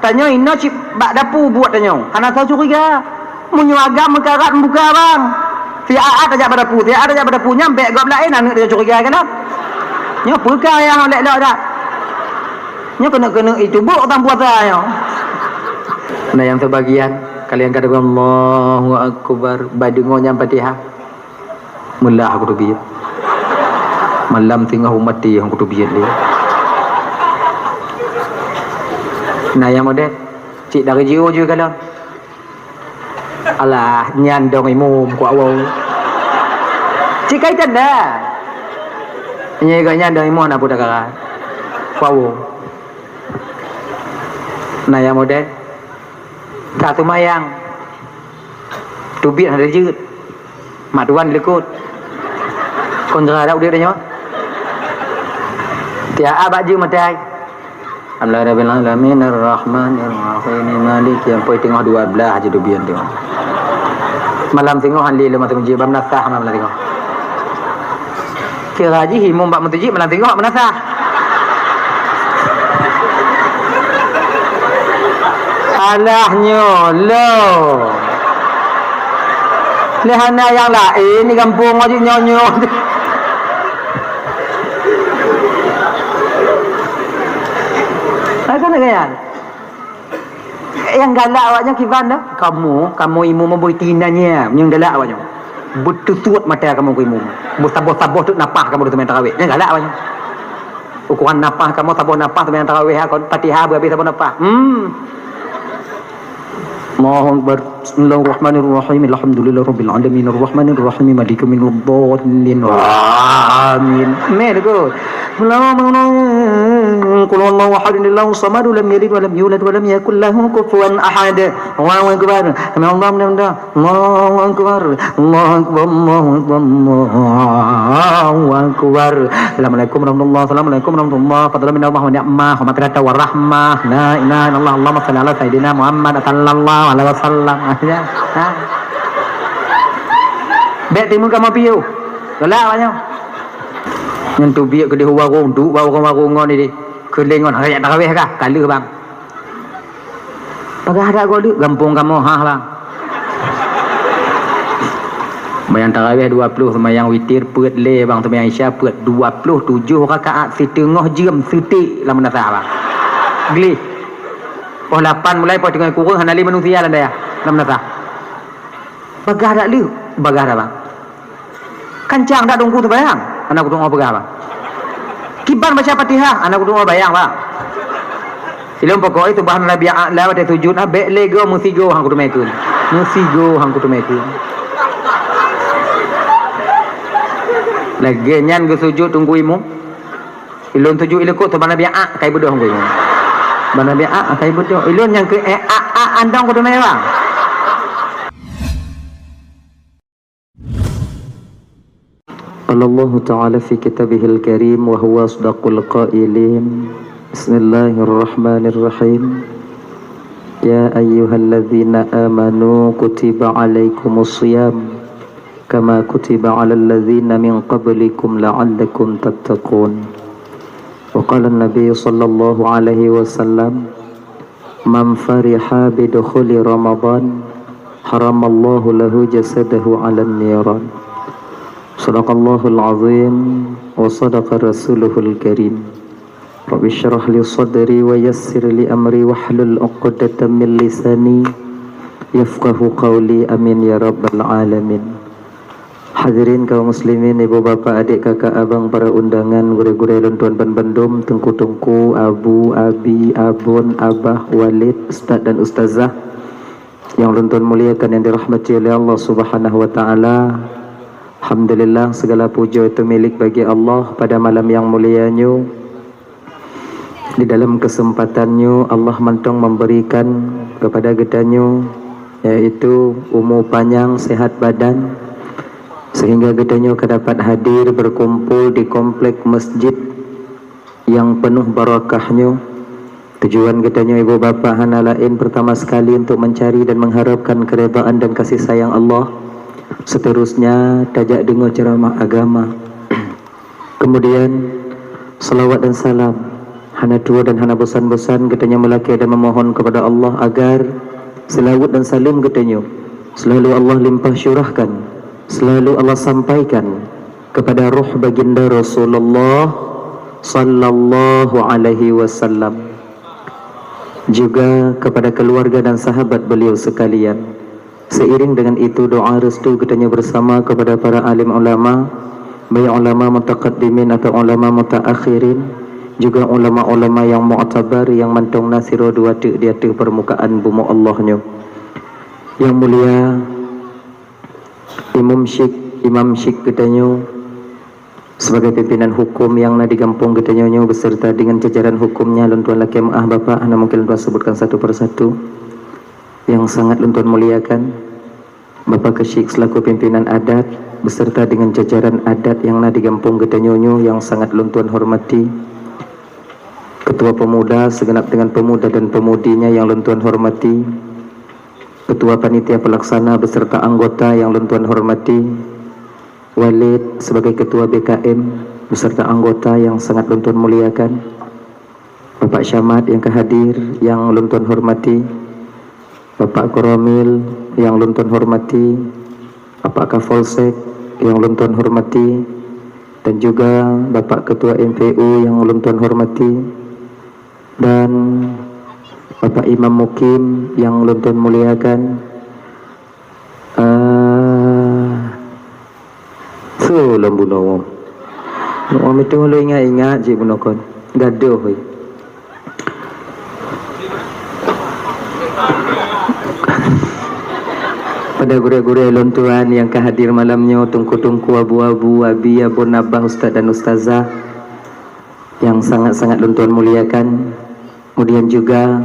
Tanyoe inoe cit bak dapu buet tanyoe. Hana soe curiga. Meunyoe agam meukarat meubuka bang. Si Aat tajak bak dapu, si Aat tajak bak dapu nyan bèk gob laén aneuk tanyoe curiga kan? Nyoe peue ka nyang lèk lok dak? Nyoe keuneuk-keuneuk itu bok tang puasa nyoe. Nah, nyang sebagian kalian kata Allahu Akbar, bai deungoe nyan Fatihah. Meulah aku teubiet. Malam singoh umat tiyeh aku teubiet lé. Nah, nyang model cit dari jiôh ju kalon. Alah, nyan dong imum kuak woe. Cit kai tanda. Nyan geuh nyan dong imum na puda kara. Kuak woe. Nah, nyang model ka teumayang. Teubiet hana jeuet. Mak tuan likot. Kon geura dak udép tanyoe. Tiap abak jeuet matai. Alhamdulillahirabbil alamin, arrahmanirrahim, maliki yaumid din. Teungoh dua belas aja teubiet tu. Malam singoh han lé lom masa meuseujid, bak meunasah malam singoh. Kira jih imum bak meuseujid malam singoh bak meunasah. Alah nyoe lo. Lé hana nyang laén di gampông aju nyoe-nyoe. Hai, kan gaya. Nyang galak awaknyan kiban dah. Kamu, kamu imum memboi tina nya, nyang galak awaknyan. Beututuet mata kamoe keu imum. Beusaboh-saboh teuk napah kamoe teumanyong tarawih. Nyan galak awaknyan. Ukuran napah kamoe saboh napah teumanyong tarawih, ha, kon Fatihah beuhabéh saboh napah. Hmm. Allahu Akbar. Bismillahirrahmanirrahim. Alhamdulillahirabbil alamin. Arrahmanirrahim. Maliki yaumiddin. Amin. Meh tu. Bismillahirrahmanirrahim. Qul huwallahu ahad, Allahus samad, lam yalid wa lam yulad wa lam yakul lahu kufuwan ahad. Allahu Akbar. Sami Allahu liman hamidah. Allahu Akbar. Allahu Akbar. Allahu Akbar. Allahu Akbar. Assalamualaikum warahmatullahi. Assalamualaikum warahmatullahi. Fadlan minallah wa ni'mah wa maghfiratan wa rahmah. La ilaha illallah. Allahumma shalli ala sayyidina Muhammad sallallahu alaihi wasallam. Ya. Ha. Bèk timbul kamoe piôh. Galak awaknyan. Nyan teubiet keudéh u warong, duek bak warong-warong ngon idéh. Keuléng ngon, "Hai, jak tarawih kah?" "Ka lheueh, Bang." "Peugah dak goe lé gampông kamoe, hah, Bang?" Seumayang tarawih dua ploh, seumayang witir peuet lé, Bang, seumayang isya peuet, dua ploh tujoh rakaat, siteungoh jeuem seuték lam meunasah, Bang. Gleh. Poh lapan mulai, poh teungoh kureueng, hana lé manusia lam dayah, lam meunasah. Bagah dak lé? Bagah dak, Bang? Kancang dak dongku teubayang? Hana kudeungoe peugah, Bang. Kiban baca Fatihah? Hana kudeungoe bayang, Bang. Ilôn pokok itu bahan Rabi'ah la watèe sujud, ha, bèk lé goe meusigoe han kuteumé kheun. Meusigoe han kuteumé kheun. Lagèe nyan geusujud teungku imum. Ilôn sujud ilekot tu bana biak kai beudôh ngui. Bana biak kai beudôh. Ilôn nyang keu, eh, a, a, andong kudu mewah. قال الله تعالى في كتابه الكريم وهو أصدق القائلين: بسم الله الرحمن الرحيم. يا أيها الذين آمنوا كتب عليكم الصيام كما كتب على الذين من قبلكم لعلكم تتقون. وقال النبي صلى الله عليه وسلم: من فرح بدخول رمضان حرم الله له جسده على النيران. صدق الله العظيم وصدق رسوله الكريم. رب اشرح لي صدري ويسر لي أمري واحلل عقدة من لساني يفقهوا قولي. آمين يا رب العالمين. Hadirin kaum muslimin, ibu bapak, adik kakak abang, para undangan, gurée-gurée lôn tuan banbandum, teungku-teungku, abu, abi, abon, abah, walid, ustaz dan ustazah nyang lôn tuan muliakan, nyang dirahmati oleh Allah Subhanahu wa Taala. Alhamdulillah, segala puja itu milik bagi Allah pada malam yang mulia nyoe. Di dalam kesempatan nyoe, Allah mantong memberikan kepada geutanyoe, yaitu umu panyang, sehat badan, sehingga geutanyoe ka dapat hadir berkumpul di komplek masjid yang penuh barakah nyoe. Tujuan geutanyoe ibu bapak hana laén pertama sekali untuk mencari dan mengharapkan keridhaan dan kasih sayang Allah. Seterusnya, tajak deungoe ceramah agama. Kemudian, salawat dan salam hana tuwoe dan hana bosan-bosan geutanyoe meulakée dan memohon kepada Allah agar selawat dan salam geutanyoe selalu Allah limpah syurahkan, selalu Allah sampaikan kepada roh baginda Rasulullah sallallahu alaihi wasallam, juga kepada keluarga dan sahabat beliau sekalian. Seiring dengan itu, doa restu geutanyoe bersama kepada para alim ulama, baik ulama mutaqaddimin atau ulama mutaakhirin, juga ulama-ulama yang mu'tabar nyang mantong na sidroe dua teuk di ateueh permukaan bumoe Allah nyoe. Yang mulia Imum Syik, Imam Syik geutanyoe, sebagai pimpinan hukum nyang na di gampông geutanyoe nyoe beserta dengan jajaran hukumnya, lôn tuan lakée meu'ah Bapak, hana mungkin lôn tuan sebutkan satu per satu, nyang sangat lôn tuan muliakan. Bapak Keuchik selaku pimpinan adat beserta dengan jajaran adat nyang na di gampông geutanyoe nyoe nyang sangat lôn tuan hormati. Ketua Pemuda segenap dengan pemuda dan pemudinya nyang lôn tuan hormati. Ketua Panitia Pelaksana beserta anggota nyang lôn tuan hormati. Walid sebagai Ketua B K M beserta anggota nyang sangat lôn tuan muliakan. Bapak Camat nyang ka hadir nyang lôn tuan hormati. Bapak Koromil nyang lôn tuan hormati. Bapak Kapolsek nyang lôn tuan hormati. Dan juga Bapak Ketua M P U nyang lôn tuan hormati. Dan Bapak Imam Mukim nyang lôn tuan muliakan. Eh, So lom bunoe. Nyoe meuteumé lôn ingat-ingat cit bunoe kon. Gadoh weh. Pada gurée-gurée lôn tuan nyang ka hadir malam nyoe, teungku-teungku, abu-abu, abi, abon, abah, ustaz dan ustazah nyang sangat-sangat lôn tuan muliakan. Kemudian juga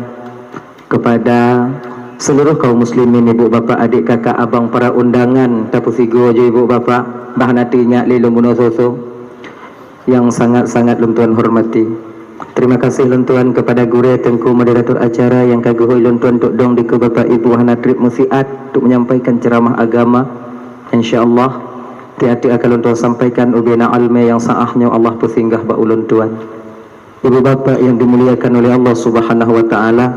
kepada seluruh kaum muslimin, ibu, bapak, adik, kakak, abang, para undangan, tapeusigoe jih ibu, bapak, bah hana teuingat lé lôn bunoe soe-soe, nyang sangat-sangat lôn tuan hormati. Terima kasih lôn tuan kepada gurée teungku moderator acara nyang ka geuhôi lôn tuan untuk dong dikeue bapak ibu hana treb meusiat untuk menyampaikan ceramah agama. Insya Allah, tieb-tieb akan lôn tuan sampaikan ubena almé nyang saah nyoe Allah peusinggah bak ulôn tuan. Ibu bapak yang dimuliakan oleh Allah Subhanahu wa Taala,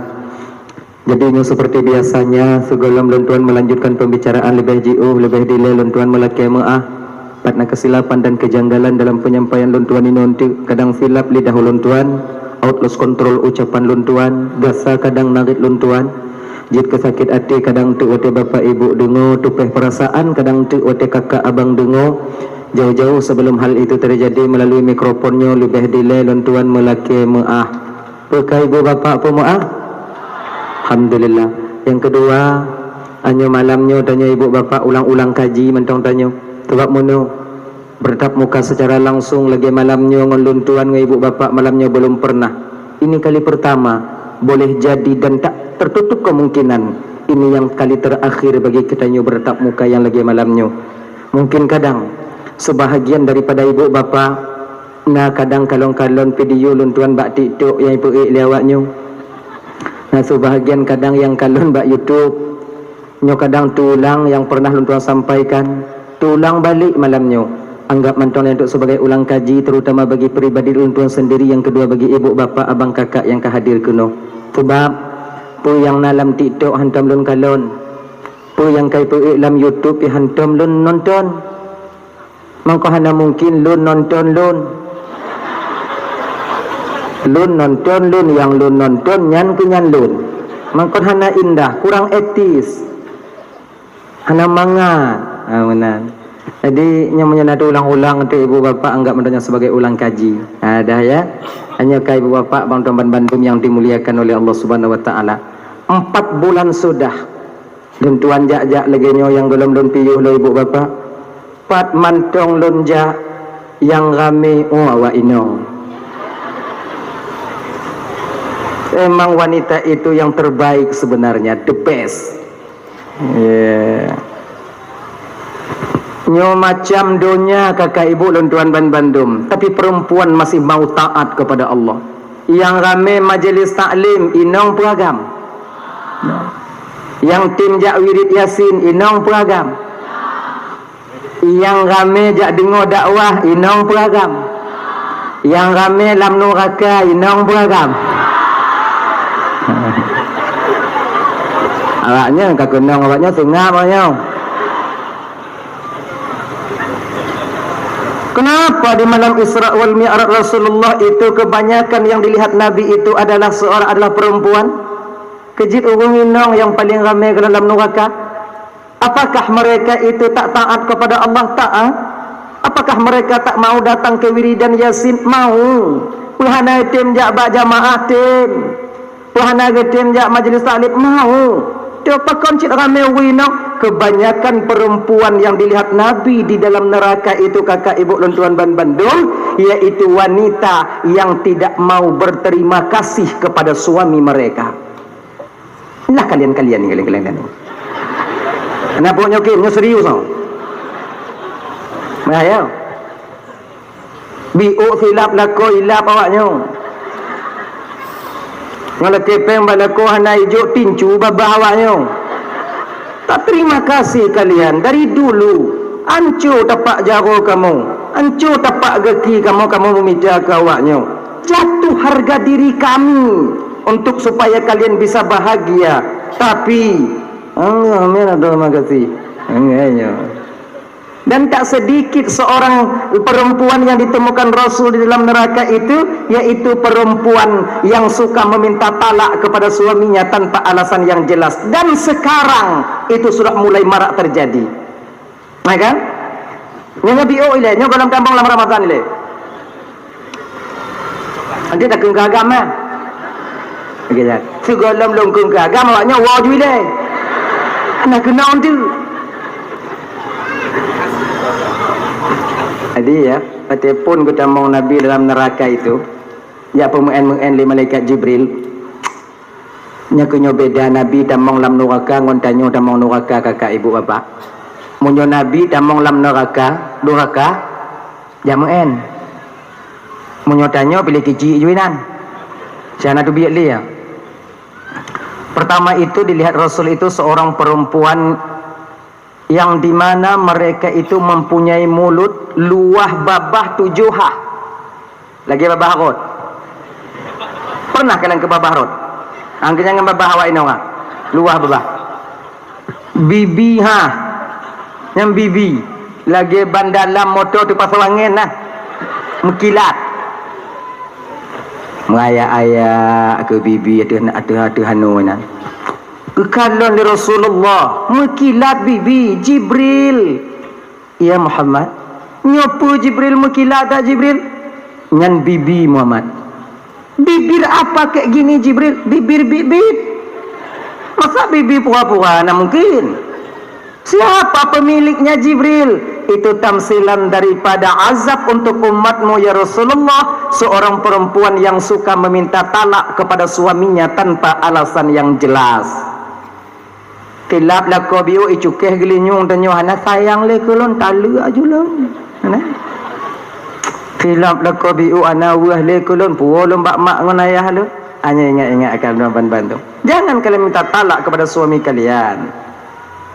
jadi nyoe seperti biasanya, sigohlom lôn tuan melanjutkan pembicaraan leubeh jiôh, leubeh dilée lôn tuan meulakée meuáh. Pat na kesilapan dan kejanggalan dalam penyampaian lôn tuan inoe teuk, kadang silap lidah ulôn tuan, out lost control ucapan lôn tuan, gasa kadang narit lôn tuan, jeuet keu sakét até kadang teuk watée bapak ibu deungoe, tupéh perasaan kadang teuk watée kakak abang deungoe. Jauh-jauh sebelum hal itu terjadi, melalui mikrofon nyoe leubeh dilée lôn tuan meulakée meuáh. Peue ka ibu bapak peumeuáh? Alhamdulillah. Nyang keudua, anyoe malam nyoe tanyoe ibu bapak ulang-ulang kaji mantong tanyoe. Sabab meunyoe bertatap muka secara langsung lagée malam nyoe ngon lôn tuan ngon ibu bapak malam nyoe belum pernah. Ini kali pertama, boleh jadi dan tak tertutup kemungkinan ini yang kali terakhir bagi geutanyoe bertatap muka nyang lagée malam nyoe. Mungkin kadang sebahagian daripada ibu bapak na kadang kalon-kalon video lôn tuan bak TikTok nyang ipeuék lé awaknyoe. Na sebahagian kadang nyang kalon bak YouTube. Nyoe kadang teuulang nyang pernah lôn tuan sampaikan, teuulang balek malam nyoe. Anggap mantong nyan untuk sebagai ulang kaji, terutama bagi pribadi lôn tuan sendiri, nyang keudua bagi ibu, bapak, abang, kakak nyang ka hadir keunoe. Sabab peue nyang na lam TikTok hantom lôn kalon, peue nyang ka ipeuék lam YouTube pih hantom lôn nonton. Mangko hana mungkin lôn nonton lôn. Lôn nonton lôn, nyang lôn nonton nyan keu nyan lôn. Mangko hana indah, kurang etis. Hana mangat. Ha, meunan. Jadi, nyoe meunyoe na teuulang-ulang, untuk ibu bapak anggap mantong nyan sebagai ulang kaji. Ha, dah ya. Hanya ka ibu bapak bang tuan ban bandum yang dimuliakan oleh Allah Subhanahu wa Taala. Empat bulan sudah lôn tuan jak-jak lagée nyoe nyang gohlom lôn piôh lé ibu bapak. Pat mantong lôn jak nyang ramé, oh, awak inong. Emang wanita itu yang terbaik sebenarnya, the best. Ya. Nyoe macam donya kakak ibu lôn tuan ban bandum, tapi perempuan masih mau taat kepada Allah. Nyang ramé majelis taklim, inong peuragam. Nyang tem jak wirid Yasin, inong peuragam. Nyang ramé jak deungoe dakwah, inong peuragam. Nyang ramé lam nuraka, inong peuragam. Awaknyan ka keunong, awaknyan seungab awaknyan. Kenapa di malam Isra wal Mi'raj Rasulullah itu kebanyakan yang dilihat Nabi itu adalah seorang, adalah perempuan? Keu jeuet ureuëng inong nyang paleng ramé keu lam nuraka. Apakah mereka itu tak taat kepada Allah? Taat. Apakah mereka tak mau datang ke wiridan Yasin? Mau. Peue hana tem jak bak jamaah? Tem. Peue hana geutem jak majelis taklim? Mau. Teuh pakon cit ramé ureuëng inong? Kebanyakan perempuan yang dilihat Nabi di dalam neraka itu, kakak ibu lôn tuan ban bandum, yaitu wanita yang tidak mau berterima kasih kepada suami mereka. Nah, kalian-kalian ni, kalian-kalian ni. Kenapa nyoe, Kim? Nyoe serius, oh. Nah, ya. Biôk silap lakoe ilap awaknyoe. Ngon lakée péng bak lakoe hana ijok tincu babah awaknyoe. Tak terima kasih kalian dari dulu. Anco tapak jaroe kamoe, anco tapak gaki kamoe, kamoe meumita keu awaknyoe. Jatuh harga diri kami untuk supaya kalian bisa bahagia. Tapi, Allah, amin, terima kasih. Amin, ya. Dan tak sedikit seorang perempuan yang ditemukan Rasul di dalam neraka itu, yaitu perempuan yang suka meminta talak kepada suaminya tanpa alasan yang jelas. Dan sekarang itu sudah mulai marak terjadi. Ya kan? Nyoe, nyoe B O ilée, nyoe gohlom tamong lam Ramadan ilée. Nanti takheun keu agam, eh. Oke, ya. Sigohlom lôn kheun keu agam, awak nyoe woe ju ilée. Hana keunong tu. Jadi, ya, watée phon geutamong Nabi dalam neraka itu, jak peumeu'en-meu'en lé malaikat Jibril. Nyoe keuh nyoe beda Nabi tamong lam nuraka ngon tanyoe tamong nuraka, kakak, ibu, bapak. Meunyoe Nabi tamong lam nuraka, duraka, jak meu'en. Meunyoe tanyoe piléh keuchik ju inan. Siana teubiet lé, ya. Pertama itu dilihat Rasul itu seorang perempuan yang di mana mereka itu mempunyai mulut luwah babah tujoh ha. Lagée babah rot. Pernah kalon keu babah rot? Angkeunyang ngon babah awak inoe ha. Luwah babah. Bibi ha. Nyang bibi. Lagée ban dalam moto teupasoe angén nah. Meukilat. Meurayak-ayak keu bibi ateueh, ateueh, ateueh anu nyan. Geukalon lé Rasulullah, meukilat bibi, "Jibril, ya Muhammad, nyoe peue Jibril meukilat that Jibril?" "Nyan bibi Muhammad." "Bibir apa kayak gini Jibril?" "Bibir bibit." "Masa bibi pura-pura? Hana mungkin." Siapa pemiliknya Jibril? Itu tamsilan daripada azab untuk umatmu, ya Rasulullah, seorang perempuan yang suka meminta talak kepada suaminya tanpa alasan yang jelas. Tilap lakoe biôk icukéh geulinyueng tanyoe hana sayang lé keu lôn, taleuek aju lôn. Hana. Tilap lakoe biôk hana weueh lé keu lôn, puwoe lôn bak mak ngon ayah lôn. Hanya ingat-ingat akan ban-ban tu. Jangan kalian minta talak kepada suami kalian.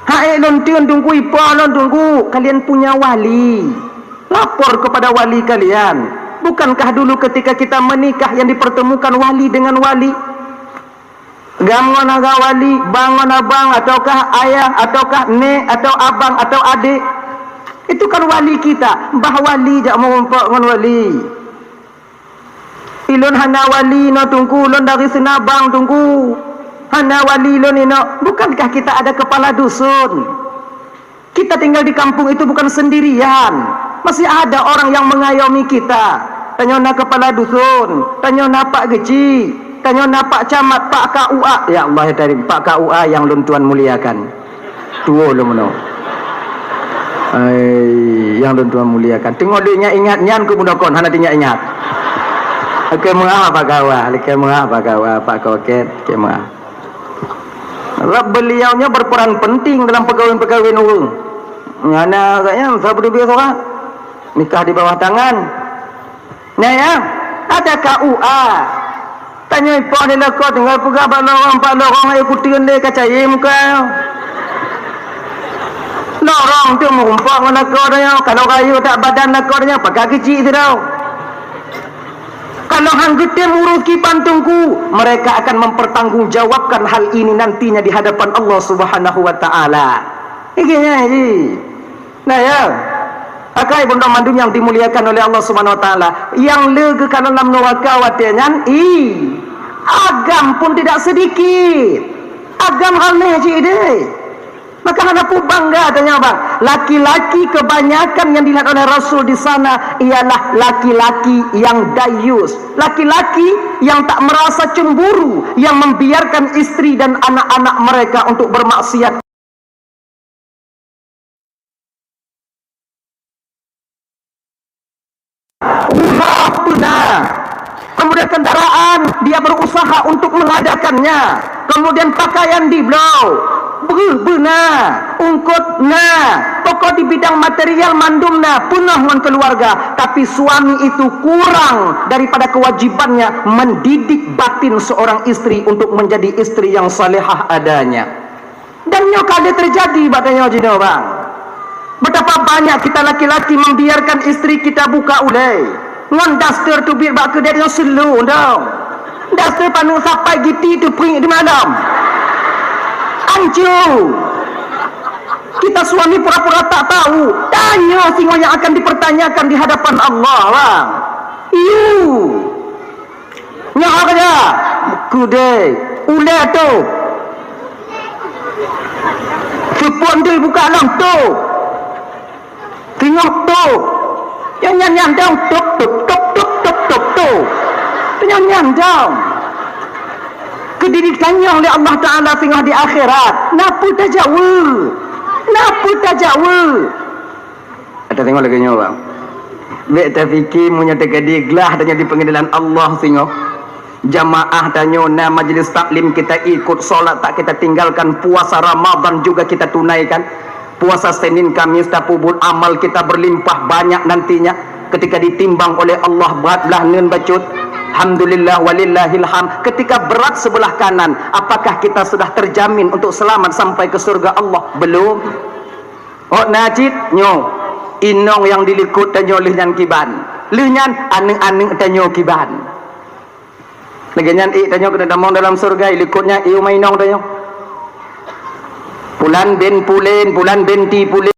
Hai lôn teun Teungku, ipoh lôn Teungku, kalian punya wali. Lapor kepada wali kalian. Bukankah dulu ketika kita menikah yang dipertemukan wali dengan wali? Gam ngon aga wali, bang ngon abang, ataukah ayah, ataukah nek, atau abang, atau adik. Itu kan wali kita. Bah wali jak meurumpok ngon wali. Ilôn hana wali inoe Teungku, lôn dari Seunabang Teungku. Hana wali lôn inoe. Bukankah kita ada kepala dusun? Kita tinggal di kampung itu bukan sendirian. Masih ada orang yang mengayomi kita. Tanyoe na kepala dusun, tanyoe na pak geuchik, tanyoe na pak camat, pak K U A. Ya Allah, ya Karim, pak K U A yang lôn tuan muliakan. Tuwoe lôn meunoe. Hai, nyang lôn tuan muliakan. Teungoh lé nyak ingat nyan keu bunoe kon hana teuingat-ingat. Oke, meuah Pak Kawa, oke, meuah Pak Kawa, Pak Koket, oke, meuah. Sebab beliau nyoe berperan penting dalam peukawen-peukawen ureueng. Hana agaknya, sabab teubiet sorak. Nikah di bawah tangan. Nyan ya, ada K U A. Tanyoe ipoh di lakoe tinggai peugah bak lorong, bak lorong ayo kuteun lé ka cayée muka. Lorong tu meurumpok ngon lakoe tanyoe, kalau rayeuk that badan lakoe tanyoe, pakai keuchik sidroe. Kalau han geutem urus kiban Teungku, mereka akan mempertanggungjawabkan hal ini nantinya di hadapan Allah Subhanahu wa Ta'ala. Ingat ji. Nah ya, akai bunda mandum yang dimuliakan oleh Allah Subhanahu Wa Taala, yang le geukalon lam neraka watée nyan, i agam pun tidak sedikit. Agam ramé cit deh. Maka hana peue bangga tanyoe bang. Laki-laki kebanyakan yang dilihat oleh Rasul di sana ialah laki-laki yang dayus, laki-laki yang tak merasa cemburu, yang membiarkan istri dan anak-anak mereka untuk bermaksiat. Usaha pun na. Kemudian kendaraan, dia berusaha untuk mengadakannya. Kemudian pakaian dibloe, breueh beuna, ungkot na. Pokok di bidang material mandum na, peunoh ngon keluarga. Tapi suami itu kurang daripada kewajibannya mendidik batin seorang istri untuk menjadi istri yang salehah adanya. Dan nyoe ka lheueh teujadi bak tanyoe jinoe, bang. Betapa banyak kita laki-laki membiarkan istri kita buka ulée ngon daster teubiet bak keudè nyang seuleu dong. Daster paneuk sapai giti teupriek di malam. Ancu. Kita suami pura-pura tak tahu. Tanyoe singoh yang akan dipertanyakan di hadapan Allah, bang. Iyu. Nyoe ka ja. Keudè. Ulée tu. Seupôt ndui buka lom tu. Singoh tôp. Nyan, nyan, nyan dong, tôp, tôp, tôp, tôp, tôp, tôp, tôp. Nyan, nyan dong. Keu ditanyong lé Allah Taala singoh di akhirat, na peue tajaweueb? Na peue tajaweueb? Ata tengok lagèe nyoe, bang. Bèk tapike meunyoe teukeudi glah tanyoe di peungeudeulan Allah singoh. Jamaah tanyoe na majlis taklim kita ikut, salat tak kita tinggalkan, puasa Ramadan juga kita tunaikan. Puasa Senin Kamis tapeubuet, amal kita berlimpah banyak nantinya. Ketika ditimbang oleh Allah berat blah neun bacut, alhamdulillah walillahil hamd. Ketika berat sebelah kanan, apakah kita sudah terjamin untuk selamat sampai ke surga Allah? Belum. Ôk na cit nyoe, inong nyang di likot tanyoe lheueh nyan kiban. Lheueh nyan aneuk-aneuk tanyoe kiban. Lagèe nyan ék tanyoe keuneuk tamong dalam syeuruga, i likot nyan ék u ma inong tanyoe. Pulan bin Pulen, Pulan binti Pulen.